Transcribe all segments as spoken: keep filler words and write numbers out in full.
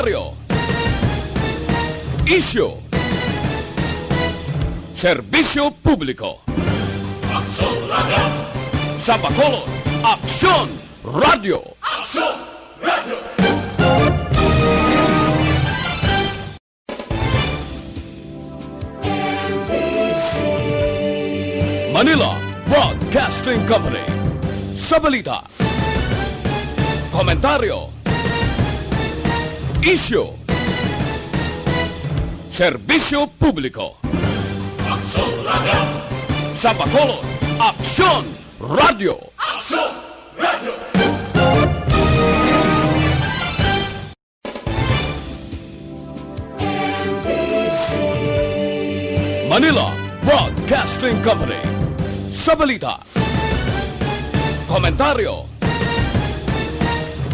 Komentaryo. Isyu. Serbisyo publiko. Aksyon Radio. Sa Bacolod, Aksyon Radio. Aksyon Radio. Manila Broadcasting Company. Sa balita, komentaryo, isyu, serbisyo publiko. Aksyon Radio. Sa Bacolod, Aksyon Radio. Aksyon Radio. Manila Broadcasting Company. Sa balita, komentaryo,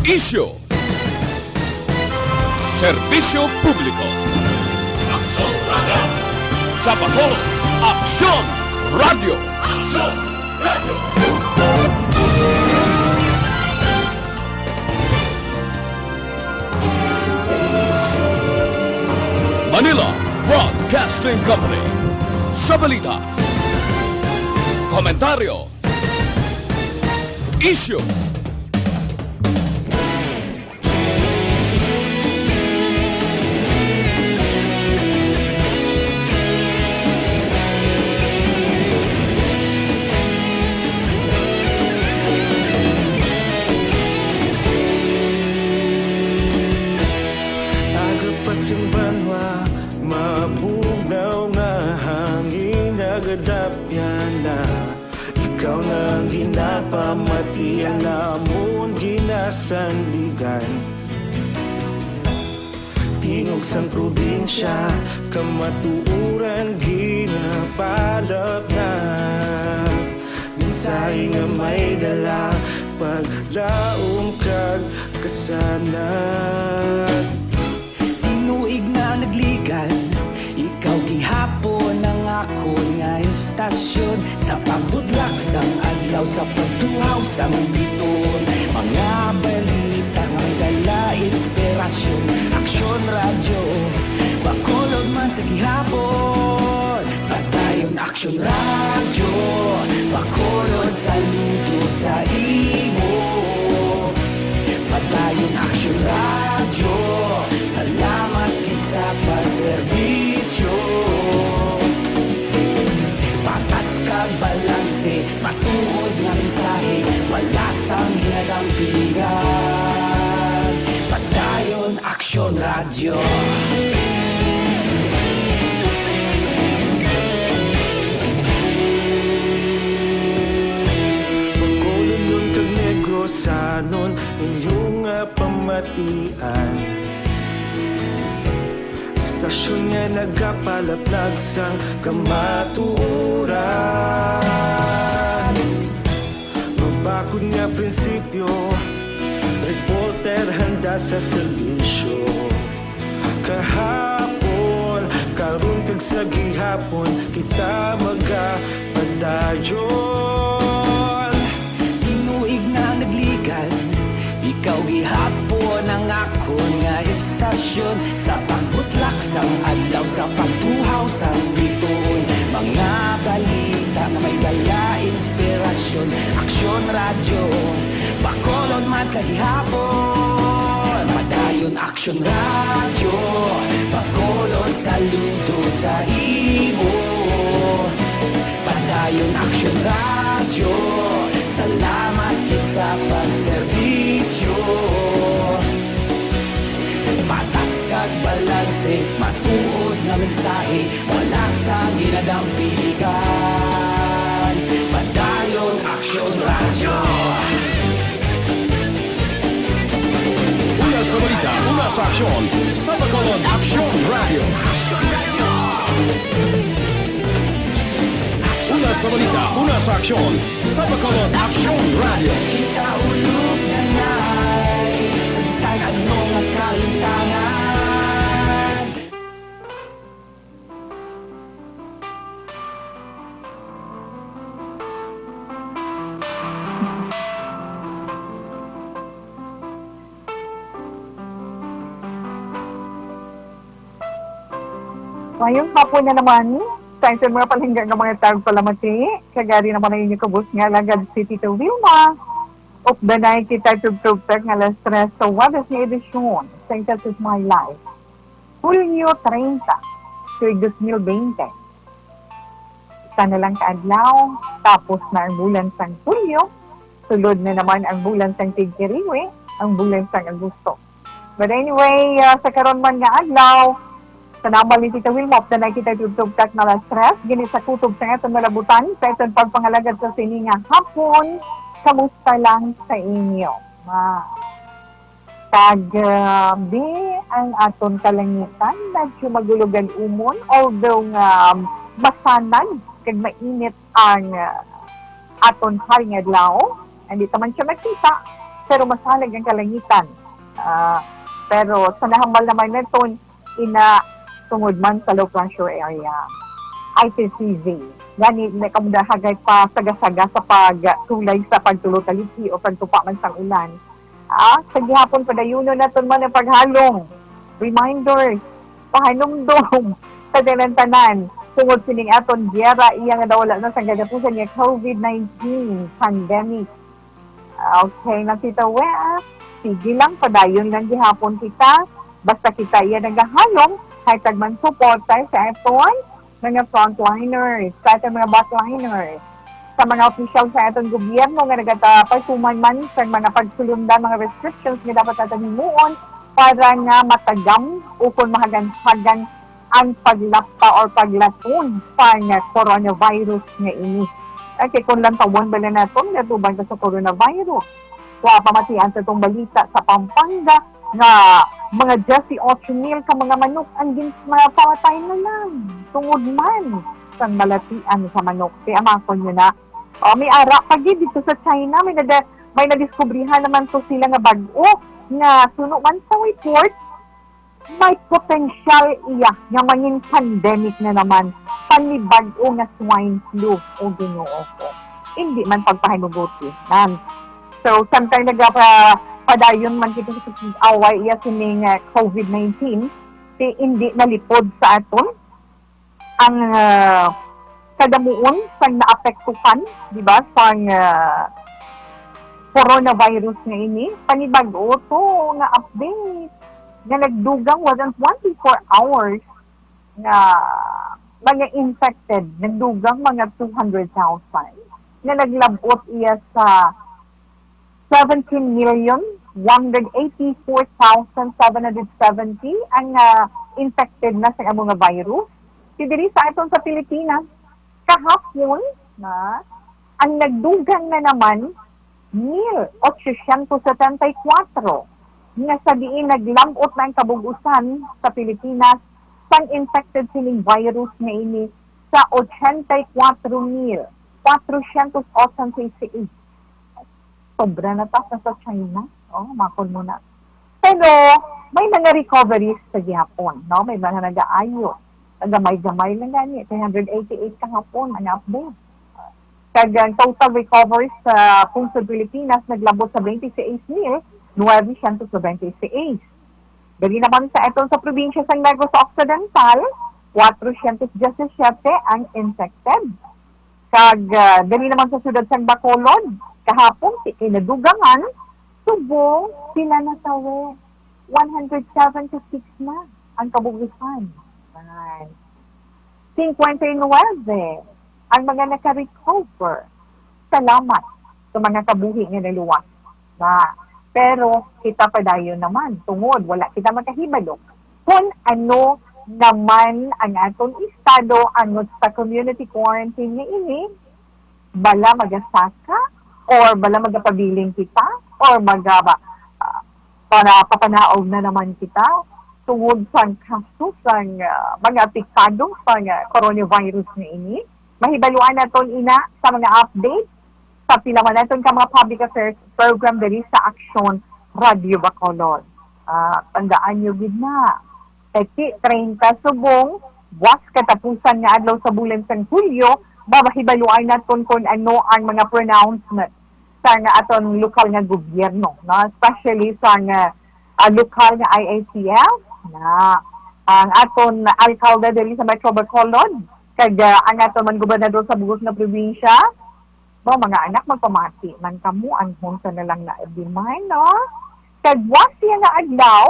isyu, serbisyo publiko. Aksyon Radio. Sa Bacolod, Aksyon Radio. Aksyon Radio. Manila Broadcasting Company. Sa balita, komentaryo, isyu, Aga pa sing banwa, mabugnaw nga hangin nagadapyan na. Ikaw na ang ginapamatian namon ginasandigan. Tingog sang probinsya, kamatuoran ginapalapnap. Mensahe nga may dala, paglaom kag kasanag. Tinuig na nagligan, ikaw gihapon ang akon nga istasyon. Sa pagbutlak sang adlaw, sa pagtuhaw sang bituon, mga balita nga may dala inspirasyon. Aksyon Radyo, Bacolod man sa gihapon. Padayon Aksyon Radyo, Bacolod, saludo sa imo. Padayon Aksyon Radyo, salamat gid sa pagserbisyo. Patas kag balanse, matuod nga mensahe, wala sang ginadampigan. Padayon Aksyon Radyo. Bacolodnon kag Negrosanon, inyo nga pamatian. Istasyon nga nagapalaplag sang kamatuoran. Mabakod nga prinsipyo, reporter handa sa serbisyo. Kahapon, karon kag sa gihapon, kita magapadayon. Tinuig na nagligan, ikaw gihapon ang akon nga istasyon. Sa pagbutlak sang adlaw, sa pagtuhaw sang bituon, mga balita nga may dala inspirasyon. Aksyon Radyo, Bacolod man sa gihapon. Padayon Aksyon Radyo, Bacolod, saludo sa imo. Padayon Aksyon Radyo, salamat gid sa pagserbisyo. Patas kag balanse, matuod nga mensahe, wala sang ginadampigan. Padayon Aksyon Radyo. Una sa balita, una sa aksyon, sa Bacolod Aksyon Radyo. Una sa balita, una sa aksyon, sa Bacolod Aksyon Radyo. Kita ulog na nai, sa bisan ano nga kalimtangan. Mayong hapon na naman sa aton mga palangga nga mga tagpalamati. Kagari naman ang inyong kabus nga alagad si Tito Wilma. Updanay kita tugtugtak nga alas tres sa Webes nga edisyon sa It Is My Life. Hulyo treinta, tuig dos mil bente. Isa na lang ka adlaw, tapos na ang bulan sang Hulyo, sulod na naman ang bulan sang Tigkiriwi, ang bulan sang Agosto. But anyway, ah, sa karon man nga adlaw, sa nambal ni Tita Wilma, na nakita tugtugtak na alas tres, gini sa kutob sa aton malabutan, sa aton pagpangalagad sa sini nga hapon, kamusta lang sa inyo? Ma, kagabi ang aton kalangitan, medyo magulugan umon, although nga masanag kag mainit ang, ah, aton hal nga adlaw. Hindi ta man siya makita, pero masanag ang kalangitan. Ah, pero sa nahambal naman naton, ina tungod man sa low pressure area, I T C Z. Gani, may kamudahagay pa saga-saga sa pagtulay sa pagtulo taliphi o pagtupa man sang ulan. Ah, sa gihapon, padayunon naton man ang paghalong, reminders, pahanumdom sa tanan-tanan tungod sining aton giyera, iya nga nawala na sa kagapusan nga covid nineteen pandemic. Okay, Nakita Wea, sige lang, padayon lang gihapon kita. Basta kita iya nagahalong, hatag man suporta sa aton mga frontliners, sa aton mga backliners, sa mga opisyal sa aton gobyerno nga nagapatuman man sa mga pagsulunda, mga restrictions nga dapat naton himuon para nga matagam ukon mahagan-hagan ang paglapta or paglaton sang coronavirus nga ini. Kay kung lantawon bala naton, natubang ka sa coronavirus. Wa pa matian sa tong balita sa Pampanga nga mga diyes y ocho mil ka mga manok ang gin-, mapamatay na lang tungod man sang balatian sa manok. Kaya makon nyo na, oh, may ara pa gid dito sa China, may nada-, may nadiskubrihan naman to sila nga bag-o nga suno man sa report, may potensyal iya nga mangin pandemic na naman, panibag-o nga swine flu, o Ginoo ko. Hindi man pagpahinuguti, nan. So, samtang nagapadayon man kita sa away iya sining, ah, covid nineteen, ti hindi nalipod sa aton ang, ah, kadamuon sang naapektuhan, di ba, sang, ah, coronavirus nga ini. Panibag-o to nga update nga nagdugang within twenty-four hours nga mga infected, nagdugang mga two hundred thousand, nga naglab-ot iya sa seventeen million one hundred eighty-four thousand seven hundred seventy ang, ah, infected na sa amo nga virus. Ti diri sa aton sa Pilipinas, kahapon na ang nagdugang na naman, mil ochocientos setenta y cuatro, nga sa diin naglab-ot na ang kabug-usan sa Pilipinas sang infected sining virus nga ini sa ochenta y cuatro mil cuatrocientos ochenta y seis. Sobra na ta sa China. Oh, makon mo na. Pero may mga recoveries sa gihapon, no? May mga nagaayo. Gamay-gamay lang gani, three hundred eighty-eight kahapon ang update. Kag ang total recoveries sa pungsod Pilipinas naglabot sa twenty-six mil novecientos noventa y seis. Dali naman sa aton sa probinsya sang Negros Occidental, cuatrocientos diecisiete ang infected. Kag, ah, dali naman sa siyudad sang Bacolod, kahapon, ti-, kinadugangan, subong, pila na tawo? One hundred seventy-six na ang kabugusan. Ay. Cincuenta y nueve ang mga naka-recover. Salamat sa mga kabuhi nga naluwas na. Pero kita padayon naman, tungod wala kita makahibalo kung ano naman ang aton estado angot sa community quarantine nga ini, bala magasaka or bala magapabilin kita or maga-, ah, para papanaog na naman kita tungod sa kaso sang, ah, mga apektado sa nga coronavirus nga ini. Mahibaluan naton ina sa mga update sa pila man naton ka mga public affairs program diri sa Aksyon Radio Bacolod. Ah, tandaan nyo gid na, kay ti-, treinta subong, buwas katapusan nga adlaw sa bulan sang Hulyo, mabahibaluan naton kung ano ang mga pronouncement sa nga aton lokal nga gobyerno, no? Especially sa nga, ah, lokal nga I A C F, na ang aton alkalde diri sa Metro Bacolod, kag, ah, ang aton man gobernador sa bug-os nga probinsya. Mao, mga anak, magpamati man kamo, anhon sa na lang na di man, no? Kag buwas siya nga adlaw,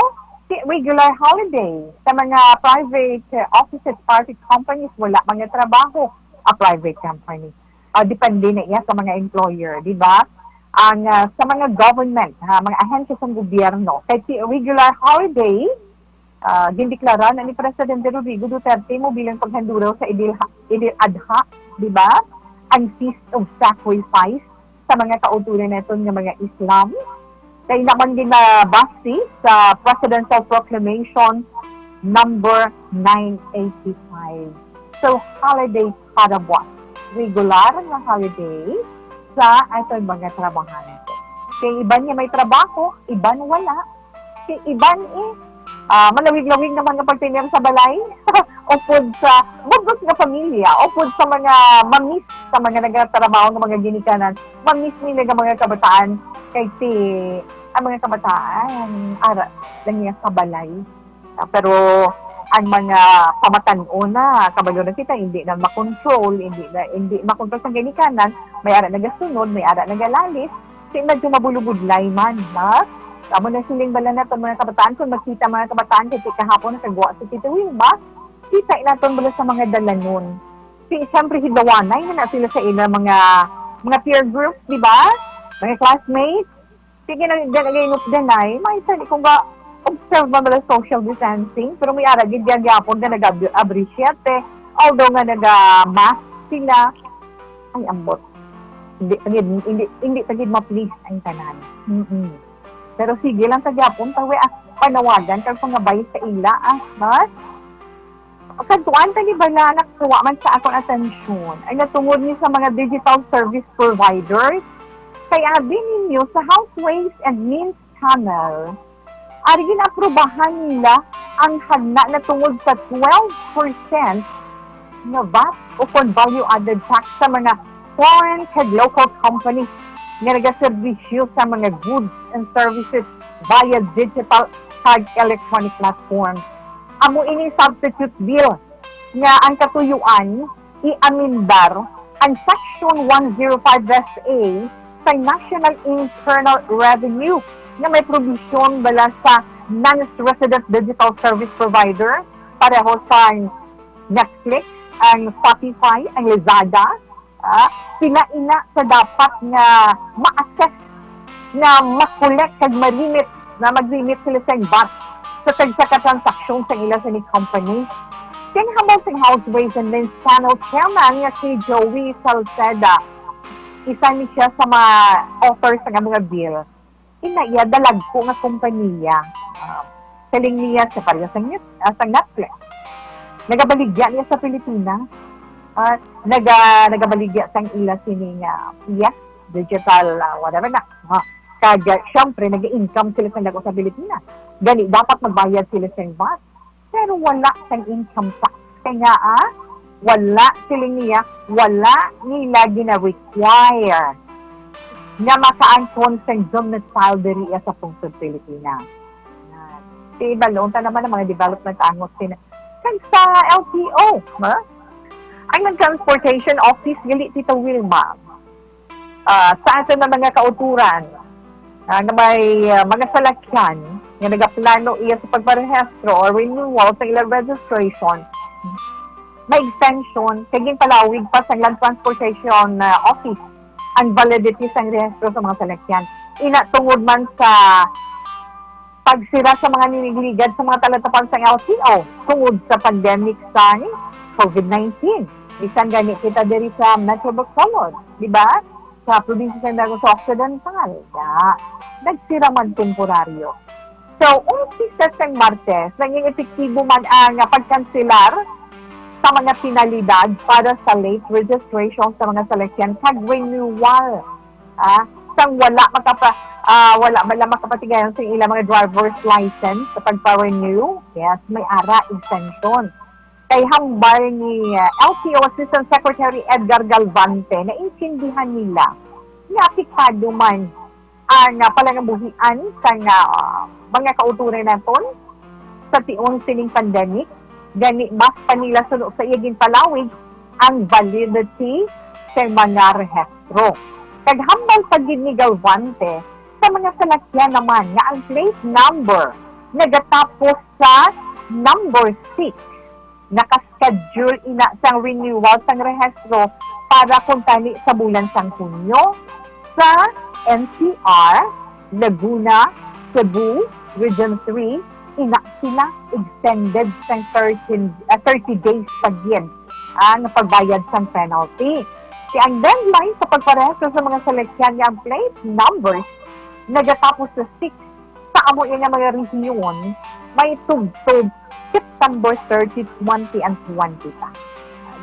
si regular holiday sa mga private, eh, offices, private companies, wala mga trabaho a private company. Ah, depende na iya sa mga employer, di ba? Ang, ah, sa mga government, ha, mga ahensya sa gobyerno, kay si regular holiday, ah, gindeklara na ni Presidente Rodrigo Duterte mo bilang paghanduraw sa Idil, Idil Adha, di ba? Ang Feast of Sacrifice sa mga kauturan naton nga mga Islam. Kay naman ginabase sa Presidential Proclamation number nine eighty-five. So, holiday kada buwan. Regular nga holiday sa aton mga trabahante. Kay iban nga may trabaho, iban wala. Kay iban, eh, ah, malawig-lawig naman nga pagtener sa balay. Upod sa bug-os nga pamilya, upod sa mga mamis sa mga nagatrabaho nga mga ginikanan, mamis nila nga mga kabataan, kay ti, ang mga kabataan, ara lang niya sa balay. Ah, pero ang mga pamatan-on na, kabalo na kita, hindi na makontrol, hindi na, hindi makontrol sa ginikanan, may ara nagasunod, may ara nagalalis, si medyo mabulubudlay man, ha? Amo na siling bala naton mga kabataan, kung magkita mga kabataan, kasi kahapon nakagwa si Tito Wilma, kita naton bala sa mga dalanon. Si, siyempre, hidlawanay na, na sila sa ila mga, mga peer groups, di ba? Mga classmates. Sige na, nag-inupdanay, may sani kung ga-observe man bala social distancing, pero may ara gid gyapon nga nag-abri siyete, although nga naga-mask sila. Ay, ambot. Hindi, hindi, hindi, hindi ta gid ma-please ang tanan. Mm-mm. Pero sige lang ta gyapon, tawi, ah, panawagan kag pangabay sa ila, ah, mas. Kadtuan ta ni bala, nakakuha man sa akon atensyon, ay natungod ni sa mga digital service providers. Kay abi ninyo sa Houseways and Means Channel, ari ginaaprubahan nila ang hagna natungod sa twelve percent nga vat o kon value added tax sa mga foreign kag local companies nga nagaserbisyo sa mga goods and services via digital kag electronic platform. Amo ini substitute bill nga ang katuyuan i-amendar ang Section one zero five S A sa National Internal Revenue nga may probisyon bala sa non-resident digital service provider, pareho sa Netflix, ang Shopify, ang Lazada, ah, sila ina sa dapat nga ma-assess, nga ma-collect kag ma-remit, na mag-remit sila sa vat sa tagsa ka transaksyon sa ila sa ni company. Kay hambal sang Houseways and Means Channel Chairman nga si Joey Salceda, isa ni siya sa mga authors nga mga bill. Ina iya dalagko nga kompanya. Ah, siling niya sa pareho sa Net-, ah, sa Netflix. Nagabaligya niya sa Pilipinas. Ah, naga-, nagabaligya sang ila sini nga, yes, digital, ah, whatever na. Ah, kag, ah, syempre, nag-income sila sa dako sa Pilipinas. Gani, dapat magbayad sila sa vat. Pero wala sang income tax. Kay nga, ah, wala, siling niya, wala nila gina-require nga makaangkon sang domicile diri sa pungsod Pilipinas. Yan. Di ba, unta naman ang mga development angot sila. Kag sa L T O, ha? Ang Transportation Office, gali, Tita Wilma, ah, sa aton nga mga kauturan, ah, nga may, ah, mga salakyan nga nagaplano iya sa pagparehistro o renewal sa ilang registration, may extension, kay ginpalawig pa sa Land Transportation, ah, Office ang validity sang rehistro sa mga salakyan. Ina, tungod man sa pagsira sa mga niniligad sa mga talatapang sang L T O tungod sa pandemic sang COVID nineteen. Bisan gani kita diri sa Metro Bacolod, di ba? Sa probinsya sa Negros Occidental, ya, nagsira man temporaryo. So, umpisa sang Martes, naging epektibo man ang, ah, pagkanselar sa mga penalidad para sa late registration sa mga salakyan kag renewal, ah, sang wala makapa-, ah, wala man lang makapatigayon sa ilang mga driver's license sa pagpa-renew. Yes, may ara exemption. Kay hambal ni, ah, L T O Assistant Secretary Edgar Galvante, naintindihan nila nga apektado man ang, ah, palangabuhian sang, ah, mga kauturan naton sa tion sining pandemic, gani mas pa nila suno sa iya ginpalawig ang validity sa mga rehistro. Kag hambal pa gid ni Galvante sa mga salakyan naman nga ang plate number nagatapos sa number six, naka-schedule ina sang renewal sang rehistro para kuntani sa bulan sang Hunyo sa N C R, Laguna, Cebu, Region three, ina sila extended sang thirteen, ah, thirty days pa gid ang pagbayad sang penalty. Kay ang deadline sa pagparehistro sa mga salakyan nga ang plate numbers nagatapos sa six sa amo iya nga mga rehiyon, may tubtob September thirty, twenty and twenty pa.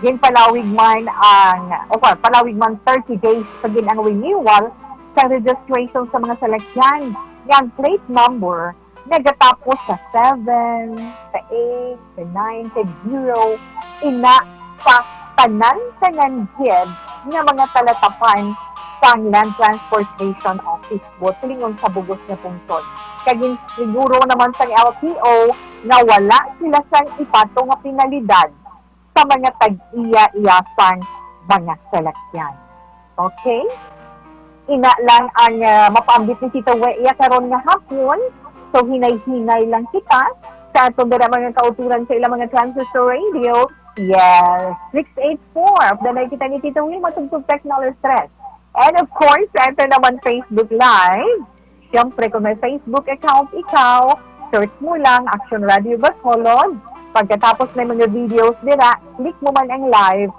Ginpalawig man ang, o pa, palawig man thirty days pa gid ang renewal sa registration sa mga salakyan nga ang plate number nagatapos sa seven, sa eight, sa nine, sa zero, ina sa tanan-tanan gid nga mga talatapan sang Land Transportation Office, buot silingon sa bug-os nga pungsod. Kag gin-, siguro naman sang L T O nga wala sila sang ipatong nga penalidad sa mga tag-iya-iya sang mga salakyan. Okay? Ina lang ang, ah, mapaambit ni Tita Wea karon nga hapon. So, hinay-hinay lang kita sa aton dira mga kauturan sa ilang mga transistor radio. Yes, six eight four. Updanay kita ni Tita Wea, matugtog technology stress. And of course, sa aton naman Facebook Live. Siyempre, kung may Facebook account ikaw, search mo lang Action Radio Bacolod. Pagkatapos may mga videos dira, click mo man ang live,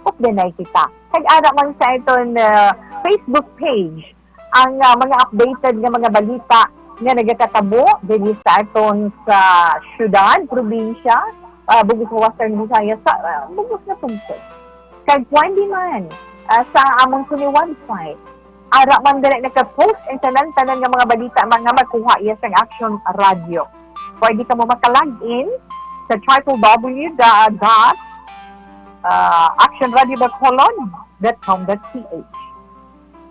updanay kita. Kag ara man sa aton, ah, Facebook page, ang, ah, mga updated nga mga balita nga nagakatabo diri sa aton sa syudad, probinsya, ah, bug-os sa Western Visayas, sa, ah, bug-os nga pungsod. Kag pwede man, ah, sa amon sini website, ara man diri naka-post ang tanan-tanan nga mga balita, mga makuha iya sang Action Radio. Pwede kamo maka-log in sa triple W dot, ah, action radio bacolod dot com dot P H.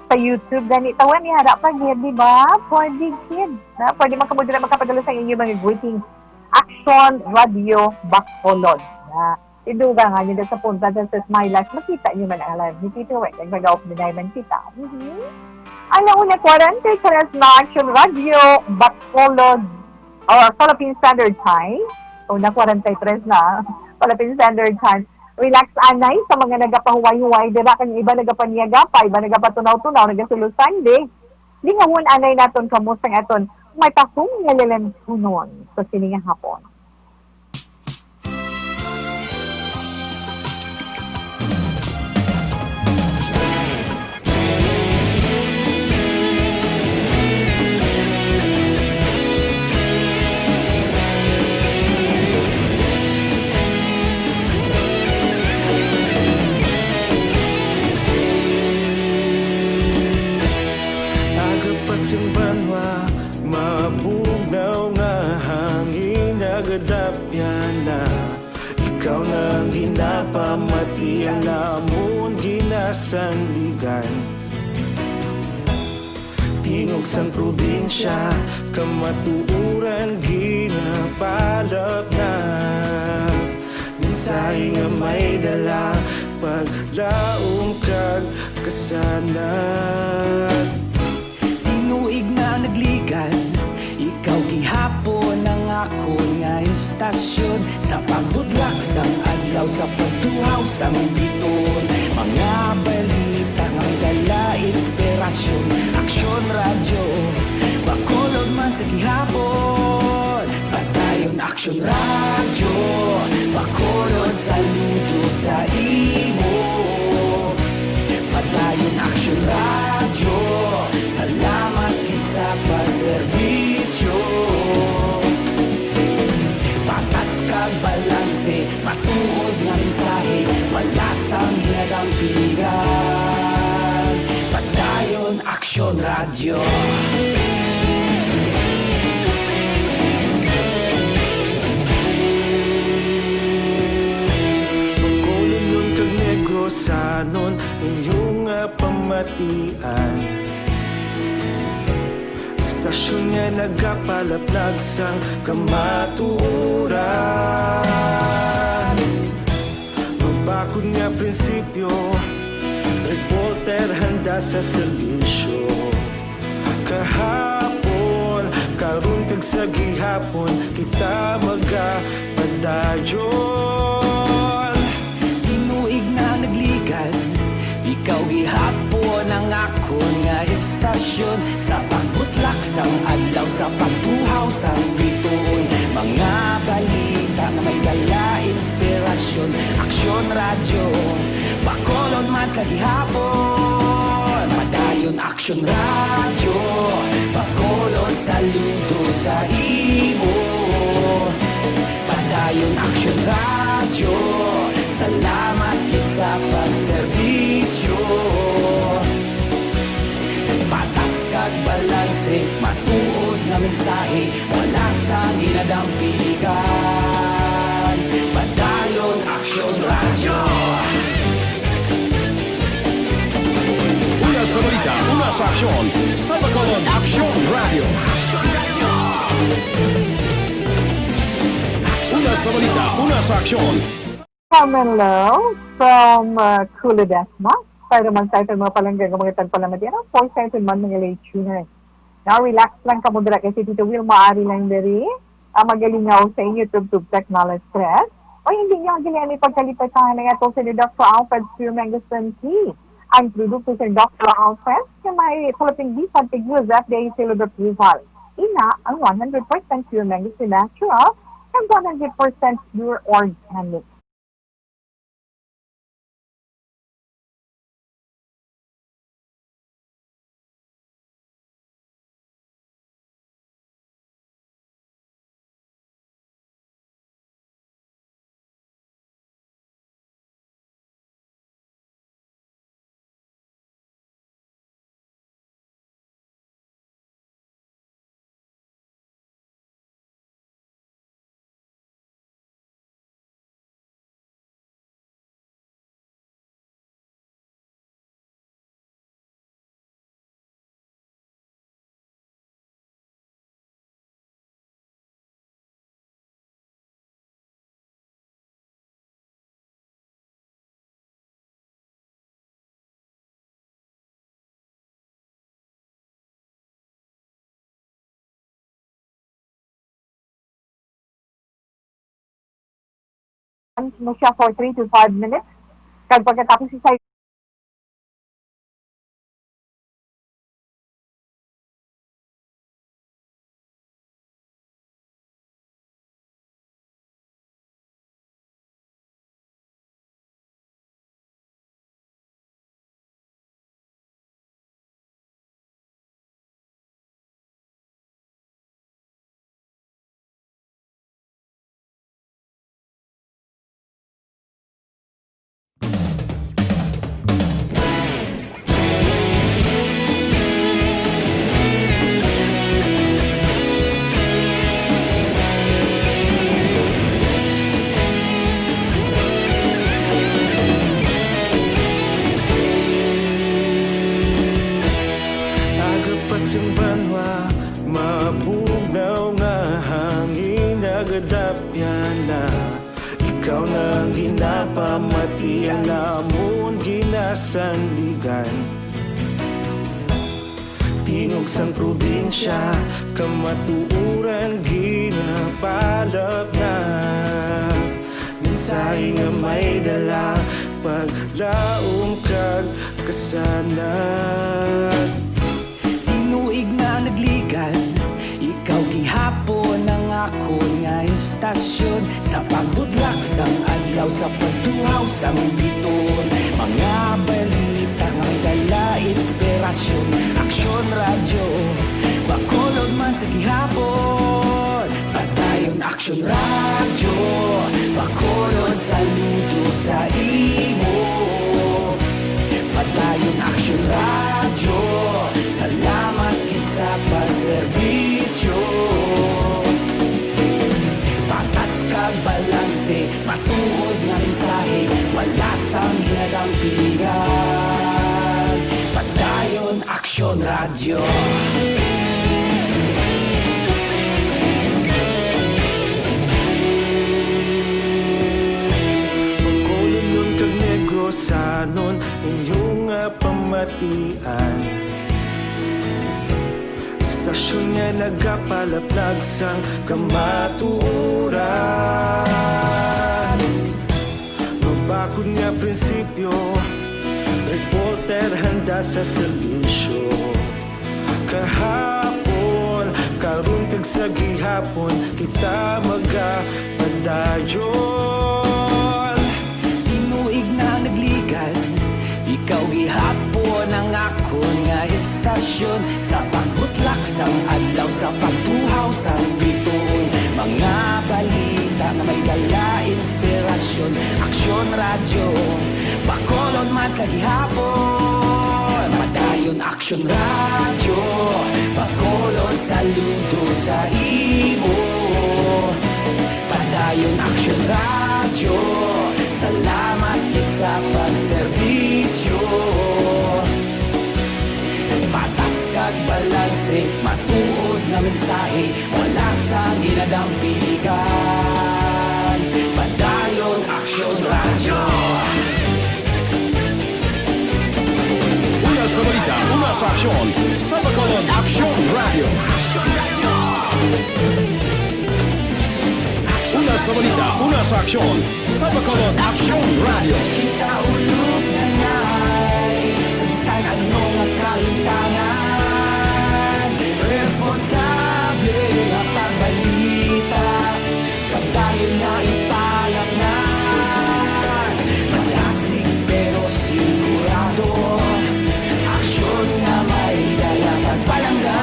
Sa YouTube gani, tawa ni, ara pa gid, di ba? Pwede gid. Na, pwede man kamo dira makapadala sa inyo mga greetings. Action Radio Bacolod. Na, idugang nga niyo sa punta sa, sa My Life, makita niyo man ang live ni Tito Wet. Ang nag-off na man kita. Mhm. Alas una kwarenta y tres na Action Radio Bacolod, or Philippine Standard Time. Una kwarenta y tres na Philippine Standard Time. Relax anay sa mga nagapahuway-huway dira, kag iba nagapanyaga pa, iba nagapatunaw-tunaw, nagasulo Sunday. Lingawon anay naton kamo sang aton matahom nga lalantunon sa sini nga hapon. Aga pa sing banwa, mabugnaw nga hangin nagadapyan na. Ikaw na ang ginapamati, ang amon ginasandigan. Tingog sang probinsya, kamatuoran ginapalapnap. Mensahe nga may dala, paglaom kag kasanag. Tinuig na nagligan, ikaw gihapon ang akon nga istasyon. Sa pagbudlak sang adlaw, sa pagtuhaw sang biton, mga balita nga may dala inspirasyon. Aksyon Radyo, Bacolod man sa gihapon. Padayon Aksyon Radyo, Bacolod, saludo sa imo. Padayon Aksyon Radyo, salamat gid sa pagserbisyo. Patas kag balanse, matuod nga mensahe, wala sang ginadampingan. Padayon Aksyon Radyo. Bacolodnon kag Negrosanon, inyo nga pamatian. Aksyon nga nagapalaplag sang kamatuoran. Mabakod nga prinsipyo, reporter handa sa serbisyo. Kahapon, karon kag sa gihapon, kita magapadayon. Tinuig na nagligan, ikaw gihapon ang akon nga istasyon. Sa pagbutlak sang adlaw, sa pagtuhaw sang bituon, mga balita nga may dala inspirasyon. Aksyon Radyo, Bacolod man sa gihapon. Padayon Aksyon Radyo, Bacolod, saludo sa imo. Padayon Aksyon Radyo, salamat gid sa pagserbisyo. Patas kag balanse, matuod nga mensahe, wala sang ginadampigan. Padayon Aksyon Radyo. Una sa balita, una sa aksyon, sa Bacolod Aksyon Radyo. Una sa balita, una sa aksyon. Carmelo from, uh, Culadesma. Para man sa aton mga palangga nga mga tagpalamatian, of course, sa aton man mga late tuners. Now, relax lang kamo dira kay si Tito Will maari lang diri, ah, magalingaw sa inyo tubtob sa Knowledge Press. O hindi nyo ang gilian ni pagkalipatan ang ato si Doctor Alfred Sir Mengus T. Ang produkto sa Doctor Alfred nga may pulaping bisan tig U S F D A seal of approval. Ina ang one hundred percent pure Mengus natural and one hundred percent pure organic. Mo siya for three to five minutes. Kag pagkatapos, isa Aga pa sing banwa, mabugnaw nga hangin, nagadapyan na. Ikaw na ang ginapamati, ang amon ginasandigan. Tingog sang probinsya, kamatuoran ginapalapnag. Mensahe nga may dala, paglaom kag kasanag. Tinuig na nagligan, ikaw gihapon ang akon nga istasyon. Sa pagbutlak sang adlaw, sa pagtuhaw sang bituon, mga balita nga may dala inspirasyon. Aksyon Radyo, Bacolod man sa gihapon. Padayon Aksyon Radyo, Bacolod, saludo sa imo. Padayon Aksyon Radyo, salamat gid sa pagserbisyo. Patas kag balanse, matuod nga mensahe, wala sang ginadampigan. Padayon Aksyon Radyo. Inyo nga pamatian, istasyon nga nagapalaplag sang kamatuoran. Mabakod nga prinsipyo, reporter handa sa serbisyo. Kahapon, karon kag sa gihapon, kita magapadayon. Tinuig na nagligad, ikaw gihapon ang akon nga istasyon. Sa pagbutlak sang adlaw, sa pagtuhaw sang bituon, mga balita nga may dala inspirasyon. Aksyon Radyo, Bacolod man sa gihapon. Padayon Aksyon Radyo, Bacolod saludo sa imo. Padayon Aksyon Radyo, salamat gid sa pagserbisyo. Patas kag balanse, matuod nga mensahe, wala sang ginadampigan. Padayon Aksyon Radyo. Una sa balita, una sa aksyon, sa Bacolod Aksyon Radyo. Una sa balita, una sa aksyon, sa Bacolod Aksyon Radyo. Kita ulog na ngay, sa bisan ano nga kalimtangan, responsable nga pagbalita. Pagdayon nga ipalatnan, malasig pero sigurado. Aksyon nga may dala kag palangga.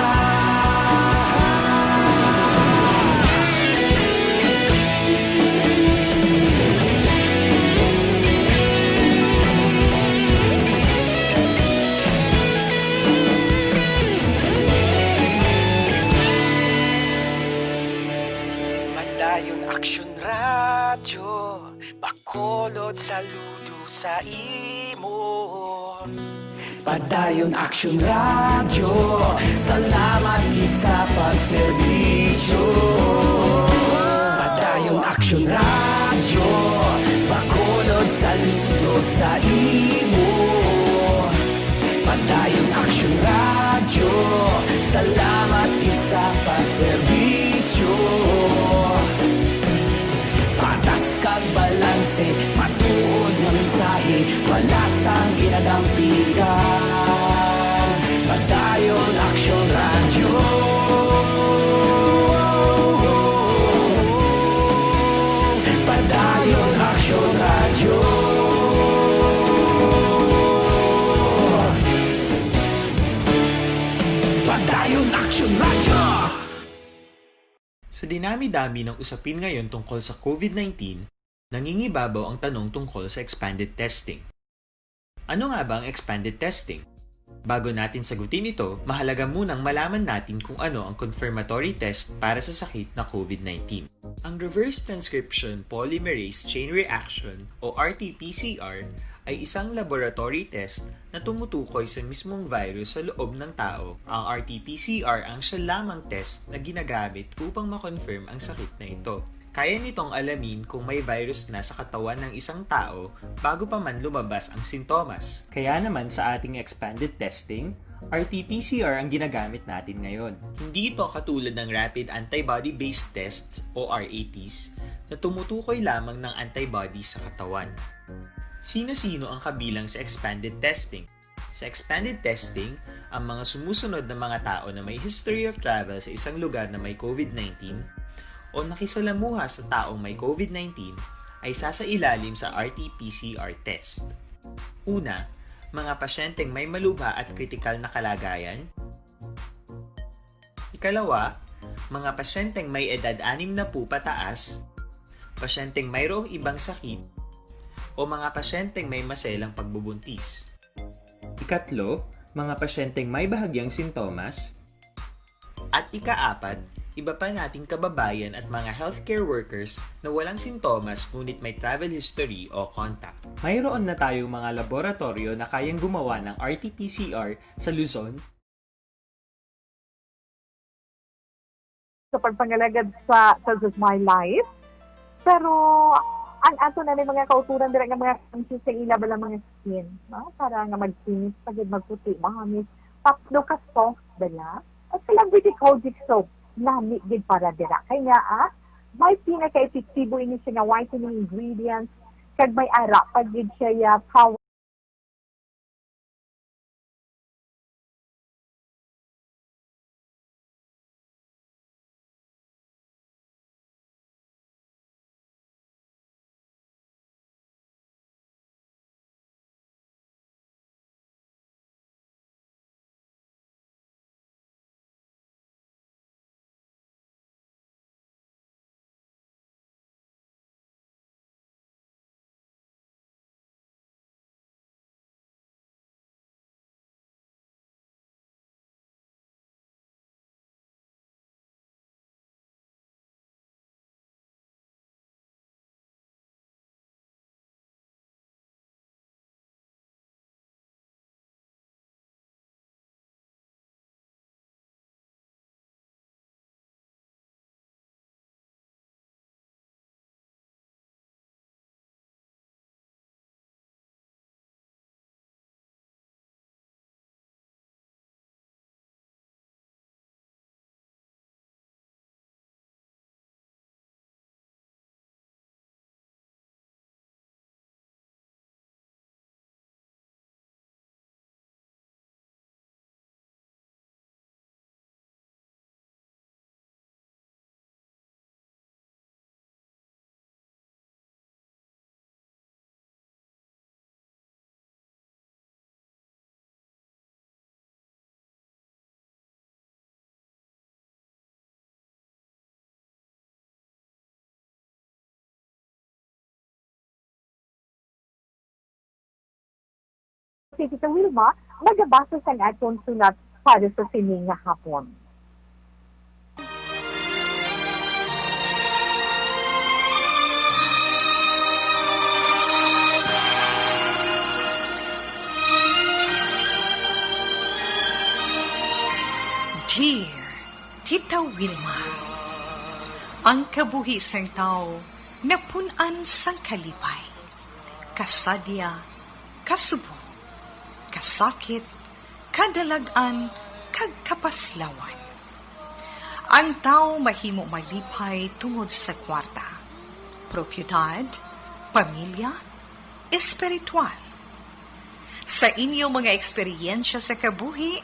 Padayon Aksyon Radyo, Bacolod saludo sa imo. Padayon Aksyon Radyo, salamat gid sa pagserbisyo. Padayon Aksyon Radyo, Bacolod saludo sa imo. Padayon Aksyon Radyo, salamat gid sa pagserbisyo. Patas kag balanse, matuod nga mensahe, wala sang ginadampigan. Padayon Aksyon Radyo. Padayon Aksyon Radyo. Padayon Aksyon Radyo. Sa dinami-dami ng usapin ngayon tungkol sa COVID nineteen, nangingibabaw ang tanong tungkol sa expanded testing. Ano nga ba ang expanded testing? Bago natin sagutin ito, mahalaga munang malaman natin kung ano ang confirmatory test para sa sakit na COVID nineteen. Ang reverse transcription polymerase chain reaction o R T P C R ay isang laboratory test na tumutukoy sa mismong virus sa loob ng tao. Ang R T P C R ang siya lamang test na ginagamit upang ma-confirm ang sakit na ito. Kaya nitong alamin kung may virus na sa katawan ng isang tao bago pa man lumabas ang sintomas. Kaya naman sa ating expanded testing, R T P C R ang ginagamit natin ngayon. Hindi ito katulad ng rapid antibody-based tests o R A Ts na tumutukoy lamang ng antibody sa katawan. Sino-sino ang kabilang sa expanded testing? Sa expanded testing, ang mga sumusunod na mga tao na may history of travel sa isang lugar na may COVID nineteen o nakisalamuha sa taong may COVID nineteen ay sasailalim sa R T P C R test. Una, mga pasyenteng may malubha at kritikal na kalagayan. Ikalawa, mga pasyenteng may edad anim na po pataas, pasyenteng mayroong ibang sakit, o mga pasyenteng may maselang pagbubuntis. Ikatlo, mga pasyenteng may bahagyang sintomas. At ikaapat, iba pa nating kababayan at mga healthcare workers na walang sintomas ngunit may travel history o contact. Mayroon na tayong mga laboratoryo na kayang gumawa ng R T P C R sa Luzon, sa pagpangalagad sa Sales of My Life. Pero ang Ato na may mga kauturan dira nga mga countries sa ila bala mga skin, no? Para nga magkinis pa gid, magputi, mahamis. Tatlo ka soft bala. At sa lang with the Kojic soap, lami gid para dira. Kay nga, ah, may pinaka-epektibo ini siya nga whitening ingredients, kag may ara pa gid siya ya power. Si Tita Wilma, magabasa sang aton sulat para sa sini nga hapon. Dear Tita Wilma, ang kabuhi sang tawo napun-an sang kalipay, kasadya, kasubo, kasakit, kadalag-an, kag kapaslawan. Ang tawo mahimo malipay tungod sa kwarta, propiedad, pamilya, espiritual. Sa inyo mga eksperyensya sa kabuhi,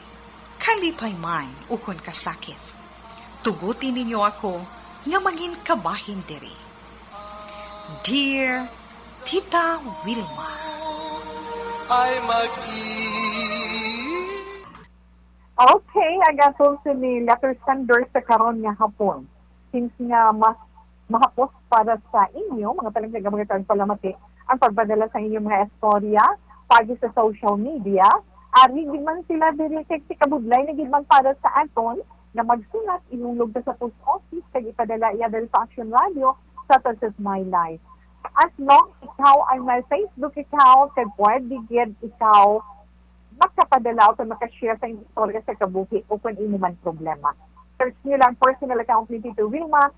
kalipay man ukon kasakit, tuguti ninyo ako nga mangin kabahin diri. Dear Tita Wilma. Ay mag-i- Okay, ang atong sini letter sender sa karon nga hapon. Since nga mas mahapos para sa inyo, mga palangga, mga tagpalamati, ang pagpadala sa inyong mga istorya pagi sa social media, ari gid man sila diri kay si kabudlay na gid man para sa aton nga magsulat, ihulog ta sa post office kag ipadala iya diri sa Action Radio, Status of My Life. As long ikaw ay may Facebook account, kag pwede gid ikaw makapadala o kung maka-share sa inyong istorya sa kabuhi o kung imo man problema. Search niyo lang personal account ni Tito Wilma,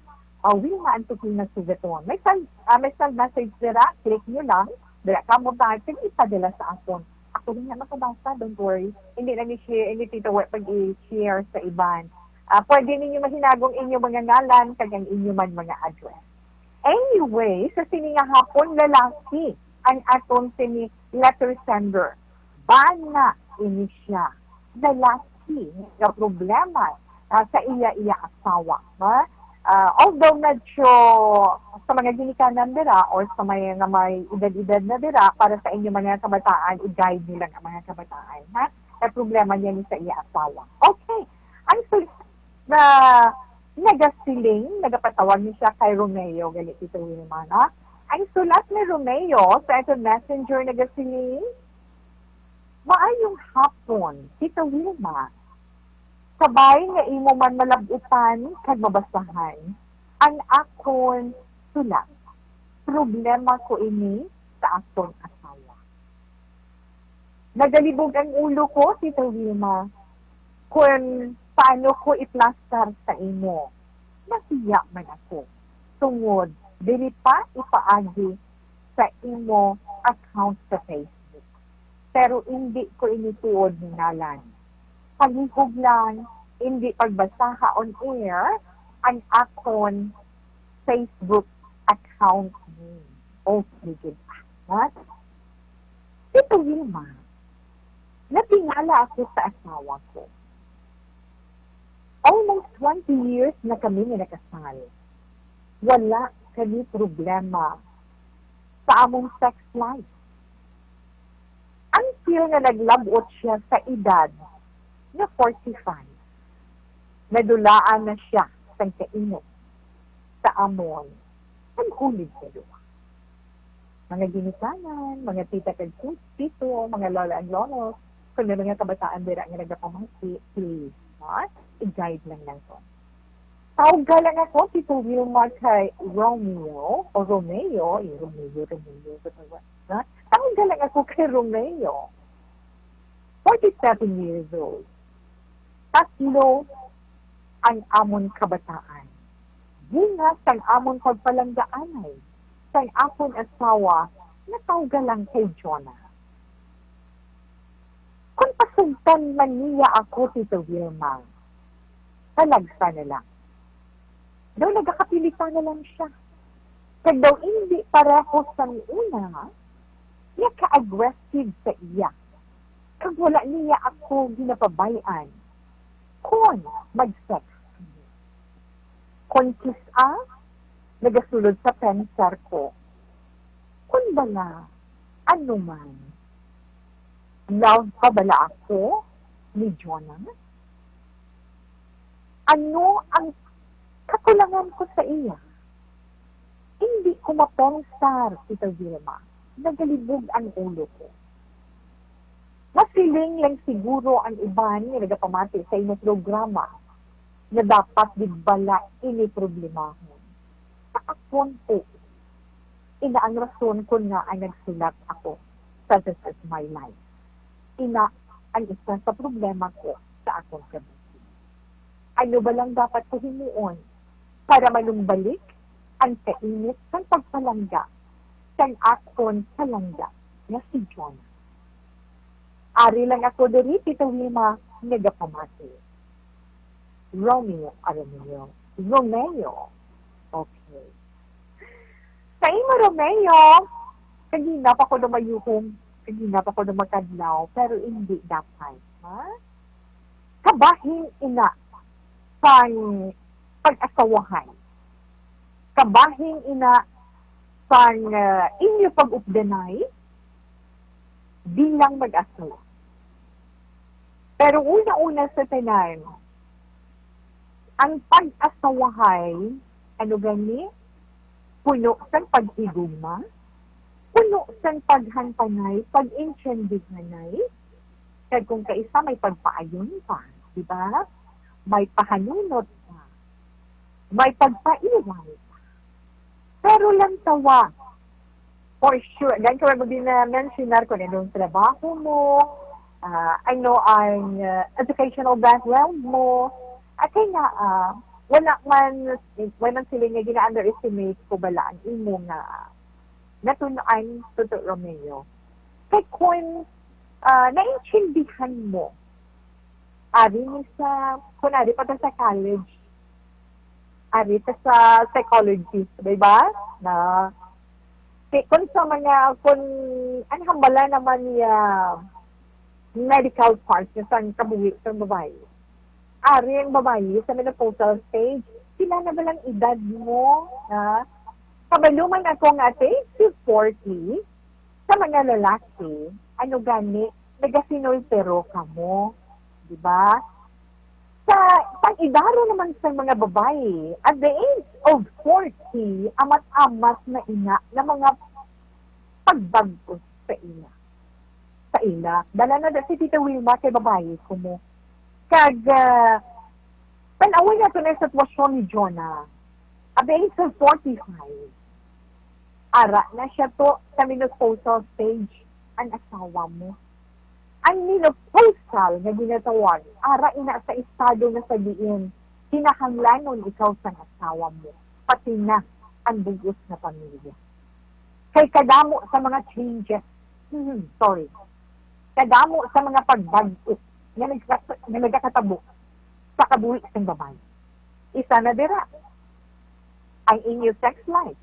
uh, Wilma Antoquina Sugaton. May send, ah, may send message dira, click niyo lang, dira ka mo type, kag ipadala sa akon. Ako rin nga makabasa, don't worry. Hindi na ni share, hindi Tito Wa pag i-share sa iban. Ah, pwede ninyo mahinagong inyong mga ngalan kag ang inyo man mga address. Anyway, sa sini nga hapon, lalaki ang aton sini letter sender. Bana ini siya. Lalaki nga problema, ah, sa iya, iya asawa, ha? Ah, although medyo sa mga ginikanan dira or sa mga nga may edad-edad na dira, para sa inyo mga kabataan, i-guide nila ang mga kabataan, ha? Ang problema niya ni sa iya asawa. Okay. Ang sul-, na nagasiling, nagapatawag ni siya kay Romeo, gali, Tito Wilma, no? Ang sulat ni Romeo sa aton messenger nagasiling, "Maayong hapon, Tito Wilma. Kabay nga imo man malab-utan kag mabasahan ang akon sulat. Problema ko ini sa akon asawa." Nagalibog ang ulo ko, Tita Wilma, kon paano ko iplastar sa imo. Nahiya man ako, tungod dili pa ipaagi sa imo account sa Facebook. Pero hindi ko ini tuod ni ngalan. Palihog lang, hindi pagbasaha on air ang akon Facebook account name. Okay, good. What? Tito Wilma, natingala ako sa asawa ko. Almost twenty years na kami nga nakasal. Wala kami problema sa among sex life. Until nga naglabot siya sa edad nga forty-five. Nadulaan na siya sang kainit sa amon pag-ulid sa duha. Mga ginikanan, mga tita kag tu-, tito, mga lola and lolo, kung may mga kabataan dira nga nagapamati, please, ha? I-guide lang lang to. Tawga lang ako, Tito Wilma, kay Romeo, o Romeo, eh, Romeo, Romeo, Romeo, ha? Tawga lang ako kay Romeo, forty-seven years old. Tatlo ang amon kabataan. Bunga sang amon pagpalanggaanay sang akon asawa nga tawga lang kay Jonah. Kung pasugtan man niya ako, Tito Wilma, talagsa na lang. Daw nagakapilitan na lang siya. Kag daw hindi pareho sang una, nga ka-aggressive sa iya. Kag wala niya ako ginapabay-an kon mag-sex kami. Kon kis-a, nagasulod sa pensar ko, kon bala, ano man, love pa bala ako ni Jonah? Ano ang kakulangan ko sa iya? Hindi ko mapensar, Tita Vilma. Nagalibog ang ulo ko. Masiling lang siguro ang iban nga nagapamati sa imong programa nga dapat gid bala ini problemahon. Sa akon po, ina ang rason kon ngaa nagsulat ako sa This Is My Life. Ina ang isa sa problema ko sa akon kabuhi. Ano ba lang dapat ko himuon para manumbalik ang kainit sang pagpalangga sang akon palangga nga si Jonah? Ari lang ako diri, Tito Wilma, nagapamati. Romeo, ah, Romeo. Romeo. Okay. Sa imo, Romeo, kagina pa ko dumayuhong, kagina pa ko dumakadlaw, pero hindi dapat, ha? Kabahin ina sang pag-asawahan. Kabahin ina sang, ah, inyo pag-updanay bilang mag-asawa. Pero una-una sa tanan, ang pag-asawahay, ano gani, puno sang paghigugma, puno sang paghantanay, pag-intindihanay, kag kung kaisa may pagpaayon pa, di ba? May pahanunot pa, may pagpaiway pa. Pero lang tawa, for sure, gan ko mo din na mentionar kung anong trabaho mo, ah, ano ang, ah, educational background mo. At kaya nga, ah, wala man, wala man sila nga gina-underestimate ko bala ang imo nga natun-an, Tito Romeo. Kay kung, ah, naintindihan mo, ari ni sa, kung ari pa ta sa college, ari ta sa psychology, di ba? Na, kay kung sa mga, kung, ano hambala naman niya, medical part na sang kabuhi sang babayi. Ari ang babayi sa menopausal stage, pila na ba lang edad mo, ha? Kabalo man ako nga at age forty, sa mga lalaki, ano gani, nagasinultero kamo, di ba? Sa pag-idaro naman sa mga babayi, at the age of forty, amat-amat na ina nga mga pagbag-os sa ila. Sa ila. Dala na da si Tita Wilma kay babayi ko mo. Kag, ah, tan-awon nato na ang sitwasyon ni Jonah. At the age of forty-five, ara na siya to sa menopausal stage ang asawa mo. Ang menopausal nga ginatawag, ara ina sa estado nga sa diin kinahanglanon ikaw sang asawa mo, pati na ang bug-os nga pamilya. Kay kadamo sa mga changes, hmm, sorry, kadamo sa mga pagbag-o nga nagka-, nga nagakatabo sa kabuhi sang babayi. Isa na dira, ang inyo sex life